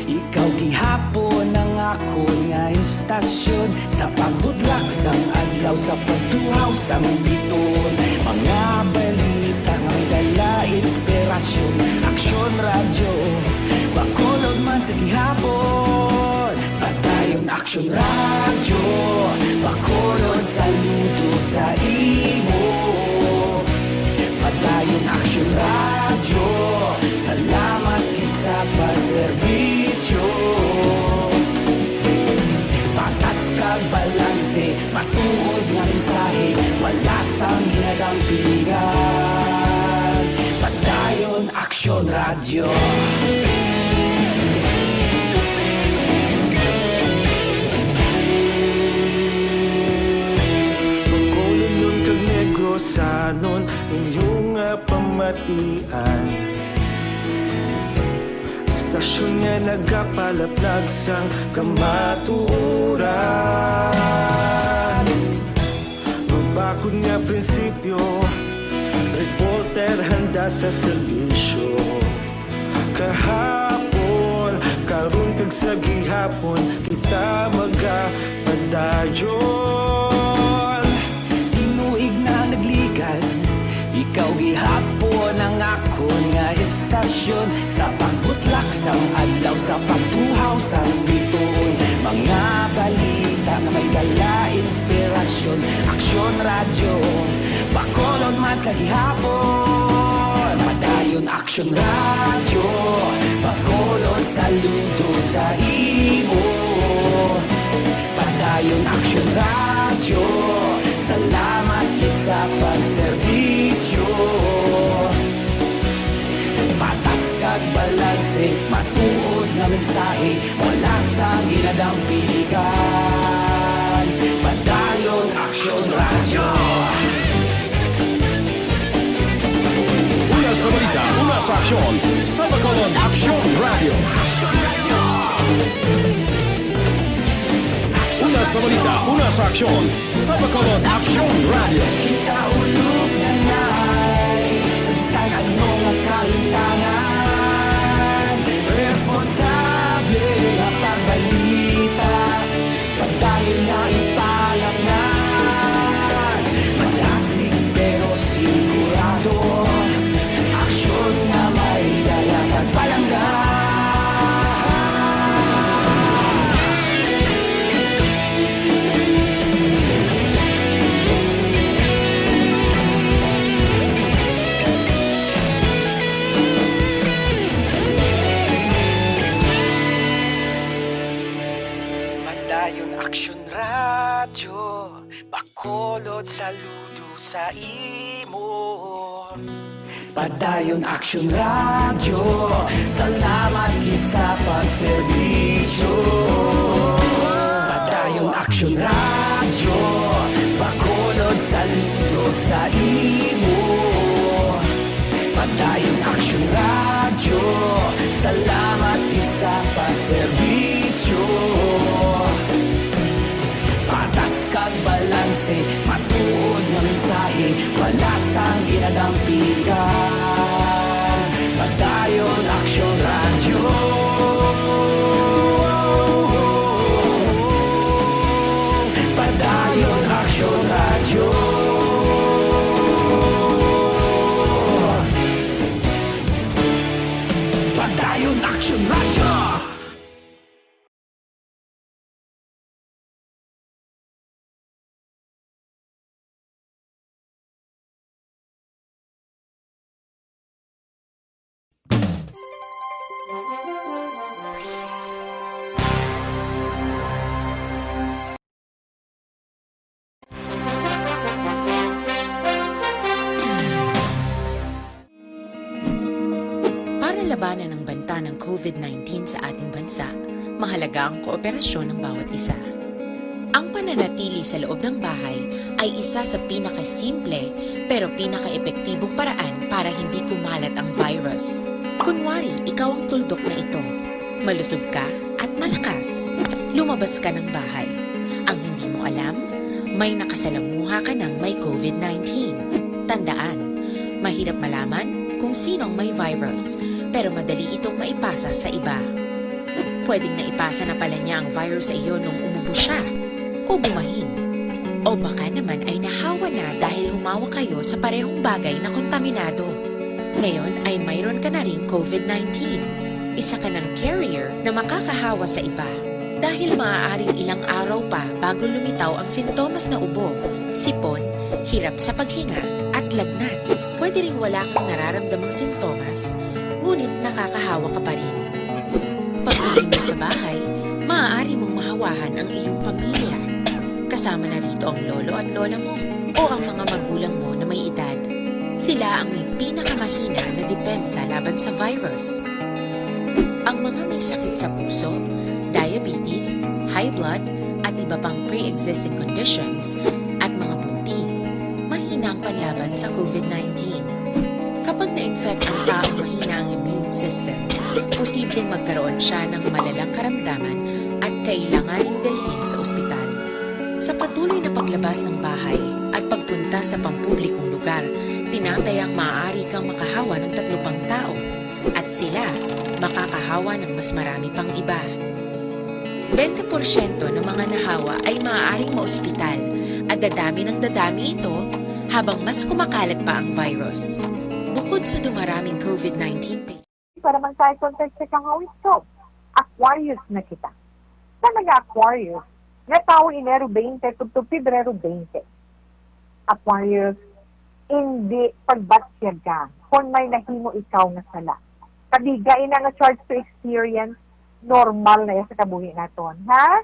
ikaw gihapon ang akon nga istasyon. Sa pagbutlak sang adlaw, sa pagtuhaw sang bituon, mga balita nga may dala inspirasyon. Aksyon Radyo, Bacolod man sa gihapon. Padayon Aksyon Radyo, Bacolod, saludo sa imo. Padayon Aksyon Radyo, salamat gid sa pagserbisyo. Patas kag balanse, matuod nga mensahe, wala sang ginadampingan. Padayon Aksyon Radyo. Bacolodnon kag Negrosanon, inyo nga pamatian. Istasyon nga nagapalaplag sang kamatuoran. Mabakod nga prinsipyo, reporter handa sa serbisyo. Kahapon, karon, kag sa gihapon, kita magapadayon. Tinuig na nagligal, ikaw gihapon ang akon nga istasyon. Sa pagbutlak sang adlaw, sa pagtuhaw sang bituon, mga balita nga may dala inspirasyon. Aksyon Radyo, Bacolod man sa gihapon. Padayon Aksyon Radyo, Bacolod, saludo sa imo. Padayon Aksyon Radyo, salamat gid sa pagserbisyo. Patas kag balanse, matuod nga mensahe, wala sa Dampigan, Padayon Aksyon Radyo. Una sa balita, una sa aksyon, sa Bacolod Aksyon Radyo. Una sa balita, una sa aksyon, sa Bacolod Aksyon Radyo. Kita ulog na ngay, sa bisan ano nga kalimtangan, responsable nga pagbalita, padayon nga ipalapnan. Madasig pero sigurado, aksyon nga may dala kag palangga. Padayon Aksyon Radyo, Bacolod, saludo sa imo. Padayon Aksyon Radyo, salamat gid sa pagserbisyo. Padayon Aksyon Radyo, Bacolod, saludo sa imo. Padayon Aksyon Radyo, salamat gid sa pagserbisyo. Patas kag balanse, matuod nga mensahe, wala sang ginadampigan. Padayon Aksyon Radyo. Padayon Aksyon Radyo. Padayon Aksyon Radyo. Para labanan ang banta ng COVID nineteen sa ating bansa, mahalaga ang kooperasyon ng bawat isa. Ang pananatili sa loob ng bahay ay isa sa pinakasimple pero pinakaepektibong paraan para hindi kumalat ang virus. Kunwari, ikaw ang tuldok na ito. Malusog ka at malakas. Lumabas ka ng bahay. Ang hindi mo alam, may nakasalamuha ka ng may COVID nineteen. Tandaan, mahirap malaman kung sino ang may virus, pero madali itong maipasa sa iba. Pwedeng naipasa na pala niya ang virus sa iyo nung umubo siya, o bumahin. O baka naman ay nahawa na dahil humawak kayo sa parehong bagay na kontaminado. Ngayon ay mayroon ka na ring COVID nineteen. Isa ka ng carrier na makakahawa sa iba. Dahil maaaring ilang araw pa bago lumitaw ang sintomas na ubo, sipon, hirap sa paghinga, at lagnat. Pwede ring wala kang nararamdamang sintomas, ngunit nakakahawa ka pa rin. Pag-uwi mo sa bahay, maaari mong mahawahan ang iyong pamilya. Kasama na rito ang lolo at lola mo o ang mga magulang mo na may edad. Sila ang may pinakamahina na depensa laban sa virus. Ang mga may sakit sa puso, diabetes, high blood, at iba pang pre-existing conditions, at mga buntis, mahina ang panlaban sa COVID nineteen. Kapag na-infect ang taong mahina ang immune system, posibleng magkaroon siya ng malalang karamdaman at kailanganing dalhin sa ospital. Sa patuloy na paglabas ng bahay at pagpunta sa pampublikong lugar, tinatayang maaari kang makahawa ng tatlo pang tao, at sila makakahawa ng mas marami pang iba. Bente porsyento ng mga nahawa ay maaaring maospital, at dadami ng dadami ito habang mas kumakalat pa ang virus. Bukod sa dumaraming COVID nineteen pa. Para man tayo contest sa kahawis ko, Aquarius na kita. Sa mga Aquarius, nga tawo Enero twenty to, to Pebrero twenty. Aquarius, hindi pagbatyag ka kung may nahimo ikaw nga sala. Kabiga ina nga charge to experience, normal na yan sa kabuhi naton, ha?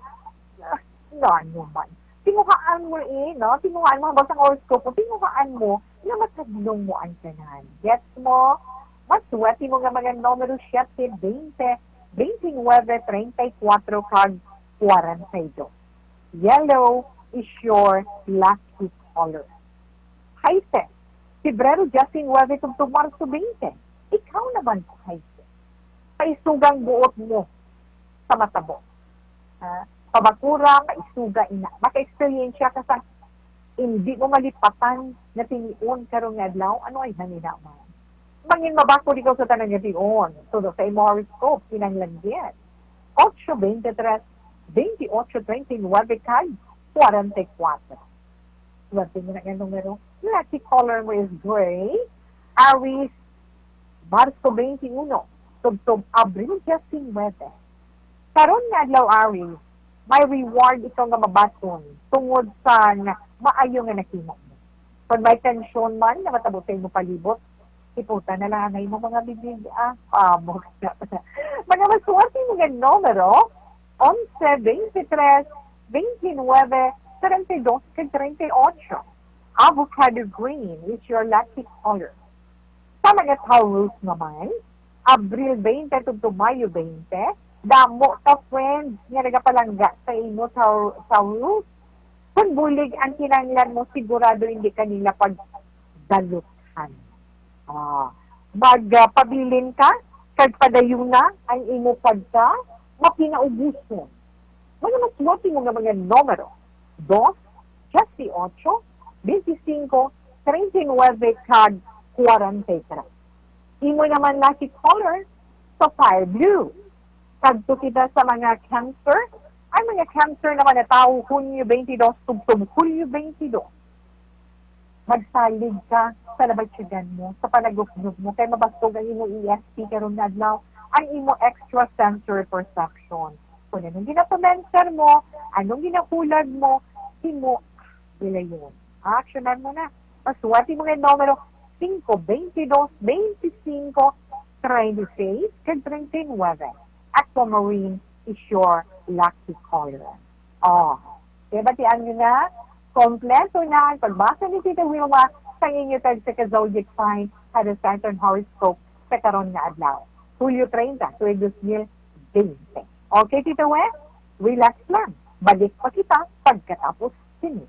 No, ano man. Tinguhaan mo eh, no? Tinguhaan mo, habang sa horoscope mo, tinguhaan mo na matadlong mo ang tanan. Gets mo? Maswerte mo nga mga numero siyete, twenty, twenty-nine, treinta y cuatro, kag kwarenta y dos. Yellow is your lucky color. Hazel, Pebrero diecinuebe tubtob Marso twenty. Ikaw naman, Hazel. Paisugang buot mo sa matabo. Ha? Pabakura, paisuga ina. Maka-eksperyensya ka sa hindi mo malipatan nga tion karon nga adlaw. Ano ay haninaman? Mangin mabakod ikaw sa tanan nga tion. Tudo sa imo horoscope, kinahanglan gid. Ocho, veintitrés, veintiocho, treinta y nueve, kag kwarenta y kuwatro. Swerte mo na nga numero. Lucky color mo is gray. Aries, Marso twenty-one, tubtob Abril diecinuebe. Karon nga adlaw, Aries, may reward ikaw nga mabaton tungod sa nga maayo nga nakita mo. Kon may tensyon man nga matabo sa imong palibot, iputa na lang ang imong mga bibig, ah, pamok. Mga maswerte mo nga numero, onse, veintitrés, veintinuebe, treinta y dos, kag treinta y ocho. Avocado green is your lucky color. Sa mga Taurus naman, Abril twenty tubtob Mayo twenty, damo ka friends nga nagapalangga sa imo, Tau-, Taurus. Kung bulig ang kinahanglan mo, sigurado hindi ka nila pagdaluthan. Ah, mag, ah, pabilin ka, kag padayuna ang imo pagka mapinaubuson. Mga maswerte mo nga mga numero, dos, dieciocho, veinticinco, treinta y nueve, kag kwarenta y tres. Imo naman lucky color, sapphire blue. Kadto kita sa mga Cancer. Ang mga Cancer naman nga tawo, Hunyo twenty-dos tubtob Hulyo twenty-dos. Magsalig ka sa nabatyagan mo, sa panagupnop mo, kay mabasog ang imo E S P karon nga adlaw, ang imo extrasensory perception. Kung anong ginapamentar mo, anong ginahulag mo, himo, dayon. Aksyonan mo na. Maswerte mo nga numero, singko, bente dos, bente singko, treinta y seis, kag treinta y nueve. Aquamarine is your lucky color. Oh, kaya batian nyo na, kompleto na ang pagbasa ni Tita Wilma sa inyo tag sa ka zodiac sign sa The Saturn Horoscope sa karon nga adlaw, Hulyo treinta, tuig dos mil bente. Okay, Tita Wes? Relax lang. Balik pa kita pagkatapos sini.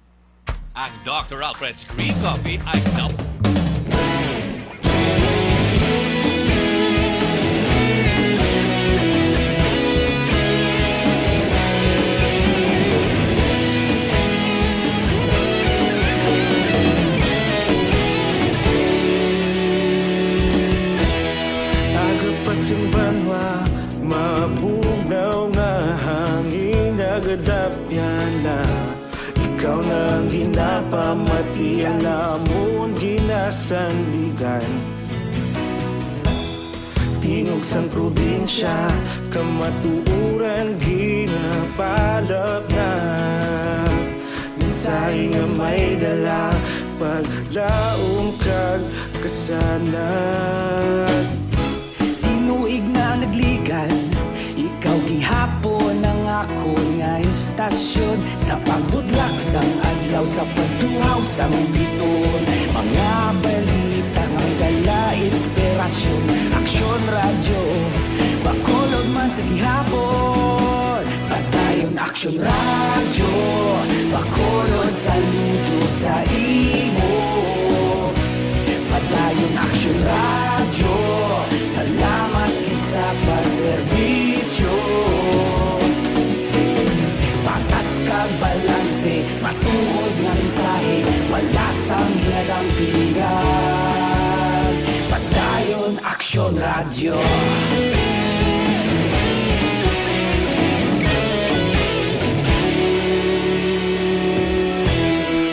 Ang Doctor Alfred's Green Coffee ay double. Aga pa sing banwa, mabugnaw nga hangin nagadapyan na. Ikaw na ang ginapamati, ang amon ginasandigan. Tingog sang probinsya, kamatuoran ginapalapnap. Mensahe nga may dala, paglaom kag kasanag. Tinuig na nagligan, ikaw gihapon ang akon nga istasyon. Sa pagbudlak sang adlaw, sa pagtuhaw sang bituon, mga balita nga dala inspirasyon. Aksyon Radyo, Bacolod man sa gihapon. Padayon Aksyon Radyo, Bacolod, saludo sa imo. Padayon Aksyon Radyo, salamat gid sa pagserbisyo. Patas kag balanse, matuod nga mensahe, wala sang ginadampingan. Padayon Aksyon Radyo.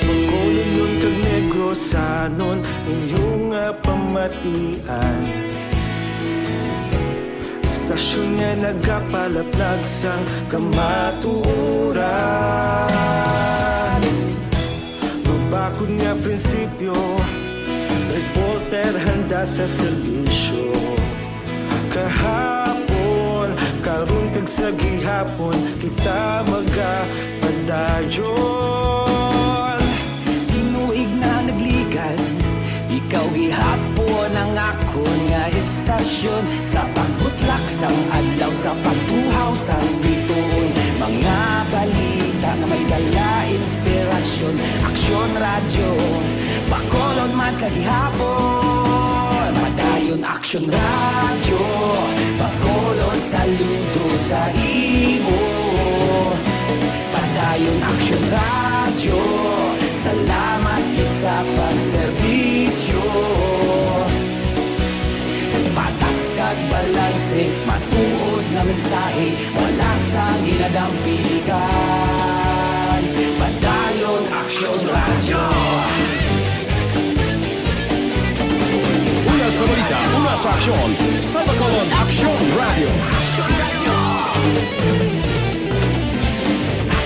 Bacolodnon kag Negrosanon, inyo nga pamatian. Istasyon nga nagapalaplag sang kamatuoran. Mabakod nga prinsipyo, reporter handa sa serbisyo. Kahapon, karon kag sa gihapon, kita magapadayon. Tinuig na nagligan, ikaw gihapon ang akon nga istasyon. Sa pagbutlak sang adlaw, sa pagtuhaw sang bituon, mga Dala inspirasyon, Aksyon Radyo, Bacolod man sa gihapon. Padayon Aksyon Radyo, Bacolod saludo sa imo. Padayon Aksyon Radyo, salamat gid sa pagserbisyo. Patas kag balanse, matuod nga mensahe, wala sang ginadampigan. Padayon Aksyon Radyo. Una sa balita, una sa aksyon, sa Bacolod, Aksyon Radyo.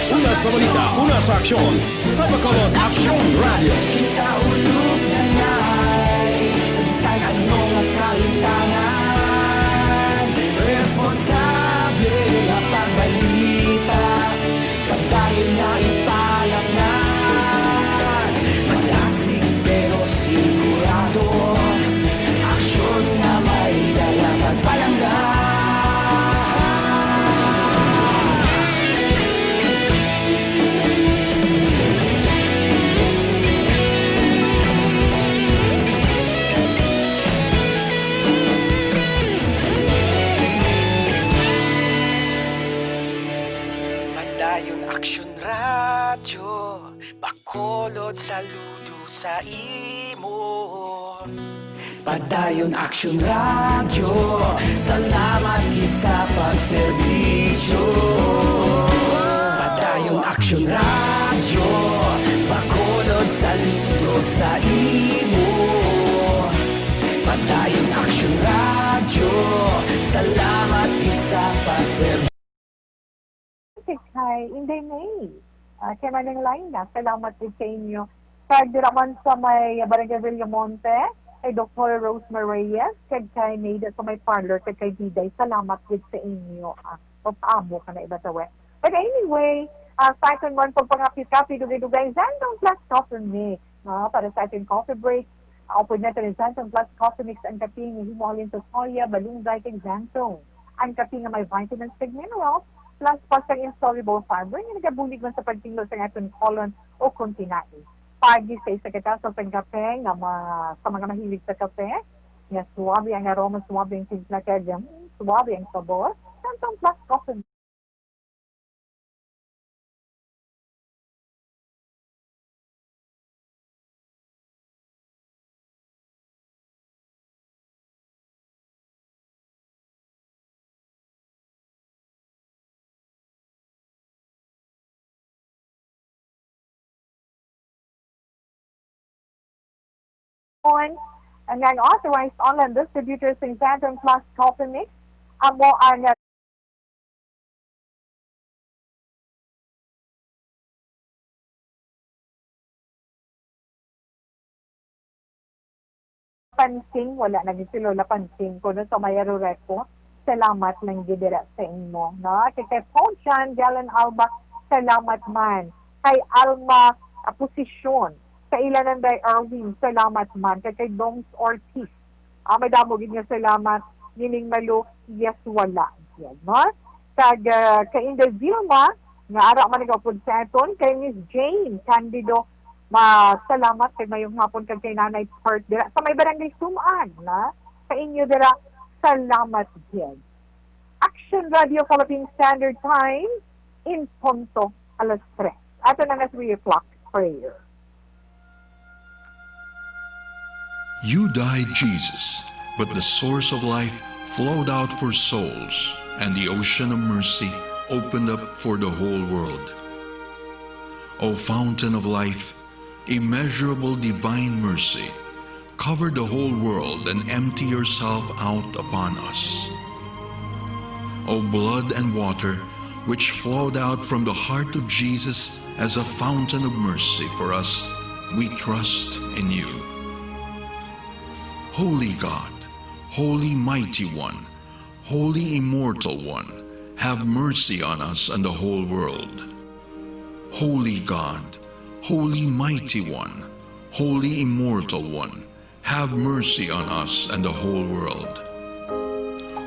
Una sa balita, una sa aksyon, sa Bacolod, Aksyon Radyo. Kita ulog na ngay, sa bisan ano nga kahitangan, responsable nga pagbalita, kag dayon nga ipalapnan. Madasig pero sigurado, aksyon nga may dala kag palangga. Padayon Aksyon Radyo, Bacolod saludo sa imo. Padayon Aksyon Radyo, salamat gid sa pagserbisyo. Padayon Aksyon Radyo, Bacolod saludo sa imo. Padayon Aksyon Radyo, salamat gid sa pagserbisyo. Kay Inday May, ah, kay Manang Laina, salamat gid sa inyo. Kag dira man sa may Barangay Villamonte, kay Doktora Rosemary Reyes, kag kay Neda sa may parlor, kag kay Diday, salamat gid sa inyo. Ah, o paabo ka na iba tawe. But anyway, ah, sa aton man pagpangapit-kapit, dugay-dugay, Zantong Plus Coffee Mix, no? Para sa aton coffee break, ah, upod nato ni Zantong Plus Coffee Mix ang kape nga himo halin sa soya, balunggay, kag Zantong. Ang kape nga may vitamins kag minerals, plus pa sang insoluble fiber nga nagabulig man sa pagtinglo sang aton colon o kung kinain. Pagi sa isa ka taso sang kape nga ma-, sa mga mahilig sa kape, nga suabe ang aroma, suabe ang timpla, kag, mm, suabe ang sabor. Zantong Plus Coffee. On, ang, ang authorized online distributor sa Zantong Plus Coffee Mix, amo ang Lapansing, wala na gid si Lola Pansing, kuno sa Maya Rureco, salamat lang gid dira sa imo, no? Kay, kay Paul John Galen Alba, salamat man. Kay Alma, ah, Posisyon, kay Ilananday Erwin, salamat man. Kay, kay Dongs Ortiz, ah, madamo gid nga salamat. Nining Malo, yes, wala gid, no? Kag, ah, kay Inday Vilma, nga ara man nagaupod sa aton, kay Miss Jane Candido, ma-, salamat kag mayong hapon, kag kay Nanay Pert dira sa may Barangay Sumaan, na sa inyo dira, salamat gid. Action Radio Philippine Standard Time, in punto alas tres. Ato na nga three o'clock prayer. You died, Jesus, but the source of life flowed out for souls, and the ocean of mercy opened up for the whole world. O fountain of life, immeasurable divine mercy, cover the whole world and empty yourself out upon us. O blood and water, which flowed out from the heart of Jesus as a fountain of mercy for us, we trust in you. Holy God, Holy Mighty One, Holy Immortal One, have mercy on us and the whole world. Holy God, Holy Mighty One, Holy Immortal One, have mercy on us and the whole world.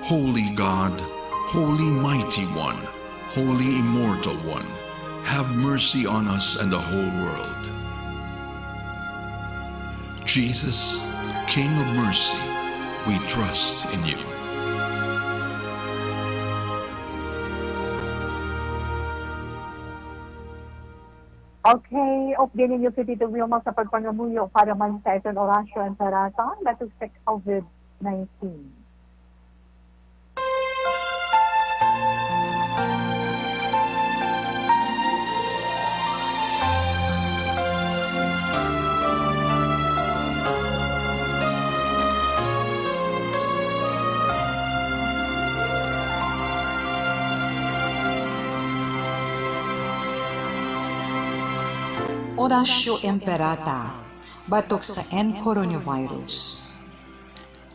Holy God, Holy Mighty One, Holy Immortal One, Have mercy on us and the whole world. Jesus, King of mercy, we trust in you. Okay, update ninyo si Tito Wilma sa pagpangamuyo para man sa aton Oratio Imperata batok sa COVID nineteen. Oratio Imperata, batok sa N coronavirus.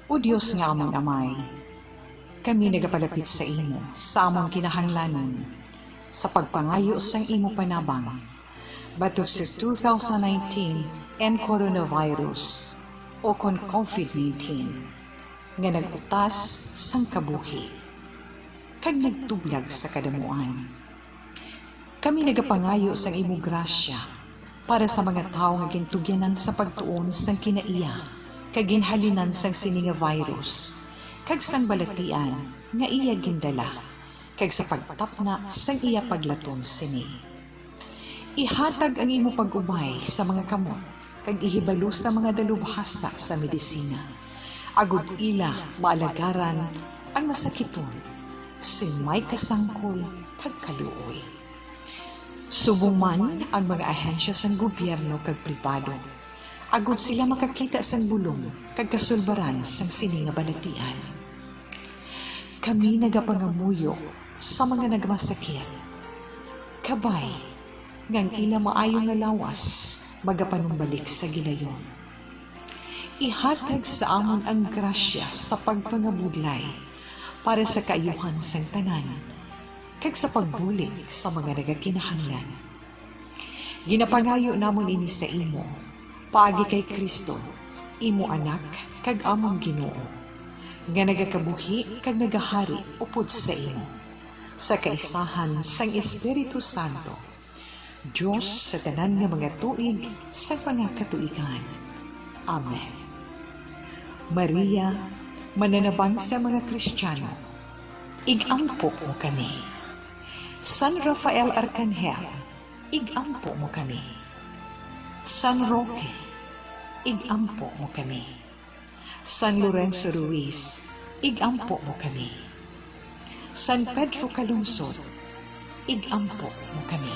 O Dios nga amon Amay, kami nagapalapit sa imo sa amon kinahanglanon sa pagpangayo sang imo panabang batok sa two thousand nineteen N coronavirus, o kon COVID nineteen, nga nag-utas sang kabuhi kag nagtublag sa kadamuan. Kami nagapangayo sang imo grasya para sa mga tawo nga gintugyanan sa pagtuon sang kinaiya kag ginhalinan sang sini nga virus kag sang balatian nga iya gindala, kag sa pagtapna sang iya paglaton sini. Ihatag ang imo pag-ubay sa mga kamot kag ihibalo sa mga dalubhasa sa medisina, agod ila maalagaran ang masakiton sing may kasangkol kag kaluoy. Subong man ang mga ahensya sang gobyerno kag pribado, agod sila makakita sang bulong kag kasulbaran sang sini nga balatian. Kami nagapangamuyo sa mga nagmasakit, kabay nga ang ila maayo nga lawas magapanumbalik sa gilayon. Ihatag sa amon ang grasya sa pagpangabudlay para sa kaayuhan sang tanan, kag sa pagbulig sa mga nagakinahanglan. Ginapangayo namon ini sa imo, paagi kay Cristo, imo Anak kag amon Ginoo, nga nagakabuhi kag nagahari upod sa imo, sa kaisahan sang Espiritu Santo, Dios sa tanan nga mga tuig sang mga katuigan. Amen. Maria, mananabang sa mga Kristiano, ig-ampo mo kami. San Rafael Arcangel, ig-ampo mo kami. San Roque, ig-ampo mo kami. San Lorenzo Ruiz, ig-ampo mo kami. San Pedro Calungsod, ig-ampo mo kami.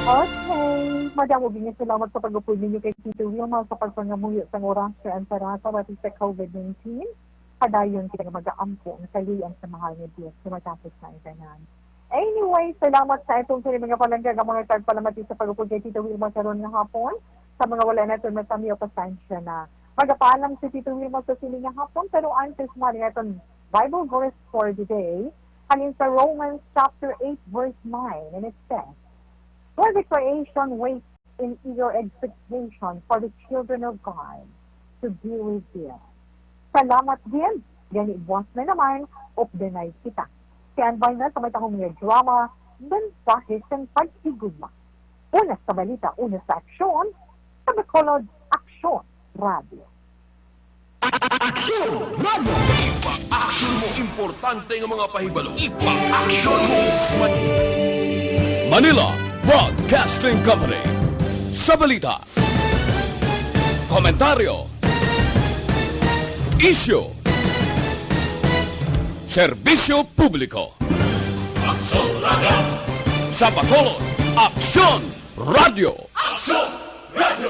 Okay. Madamo gid nga salamat sa pag-upod ninyo kay Tito Wilma sa pagpangamuyo sang Oratio Imperata batok sa COVID nineteen. Padayon kita nga mag-aampo nga kaluy-an sa mahal nga Dios nga matapos na ang tanan. Anyway, salamat sa atong sini mga palangga nga mga tagpalamati sa pag-upod kay Tito Wilma karon nga hapon. Sa mga wala naton masamyo, pasensya na. Magapaalam si Tito Wilma sa sini nga hapon, pero antes man ang aton Bible verse for the day, halin sa Romans chapter eight verse nine, and it says, "For the creation waits in eager expectation for the children of God to be revealed." Salamat gid. Gani, buwas na naman, updanay kita. Standby na sa matahong nga drama, Mensahe sang Paghigugma. Una sa balita, una sa aksyon, sa Bacolod Aksyon Radio. Aksyon Radio! Ipa-aksyon mo importante nga mga pahibalo. Ipa-aksyon mo! Manila Broadcasting Company. Sa balita, komentaryo, isyu, serbisyo publiko. Aksyon Radio! Sa Bacolod, Aksyon Radio! Aksyon Radio!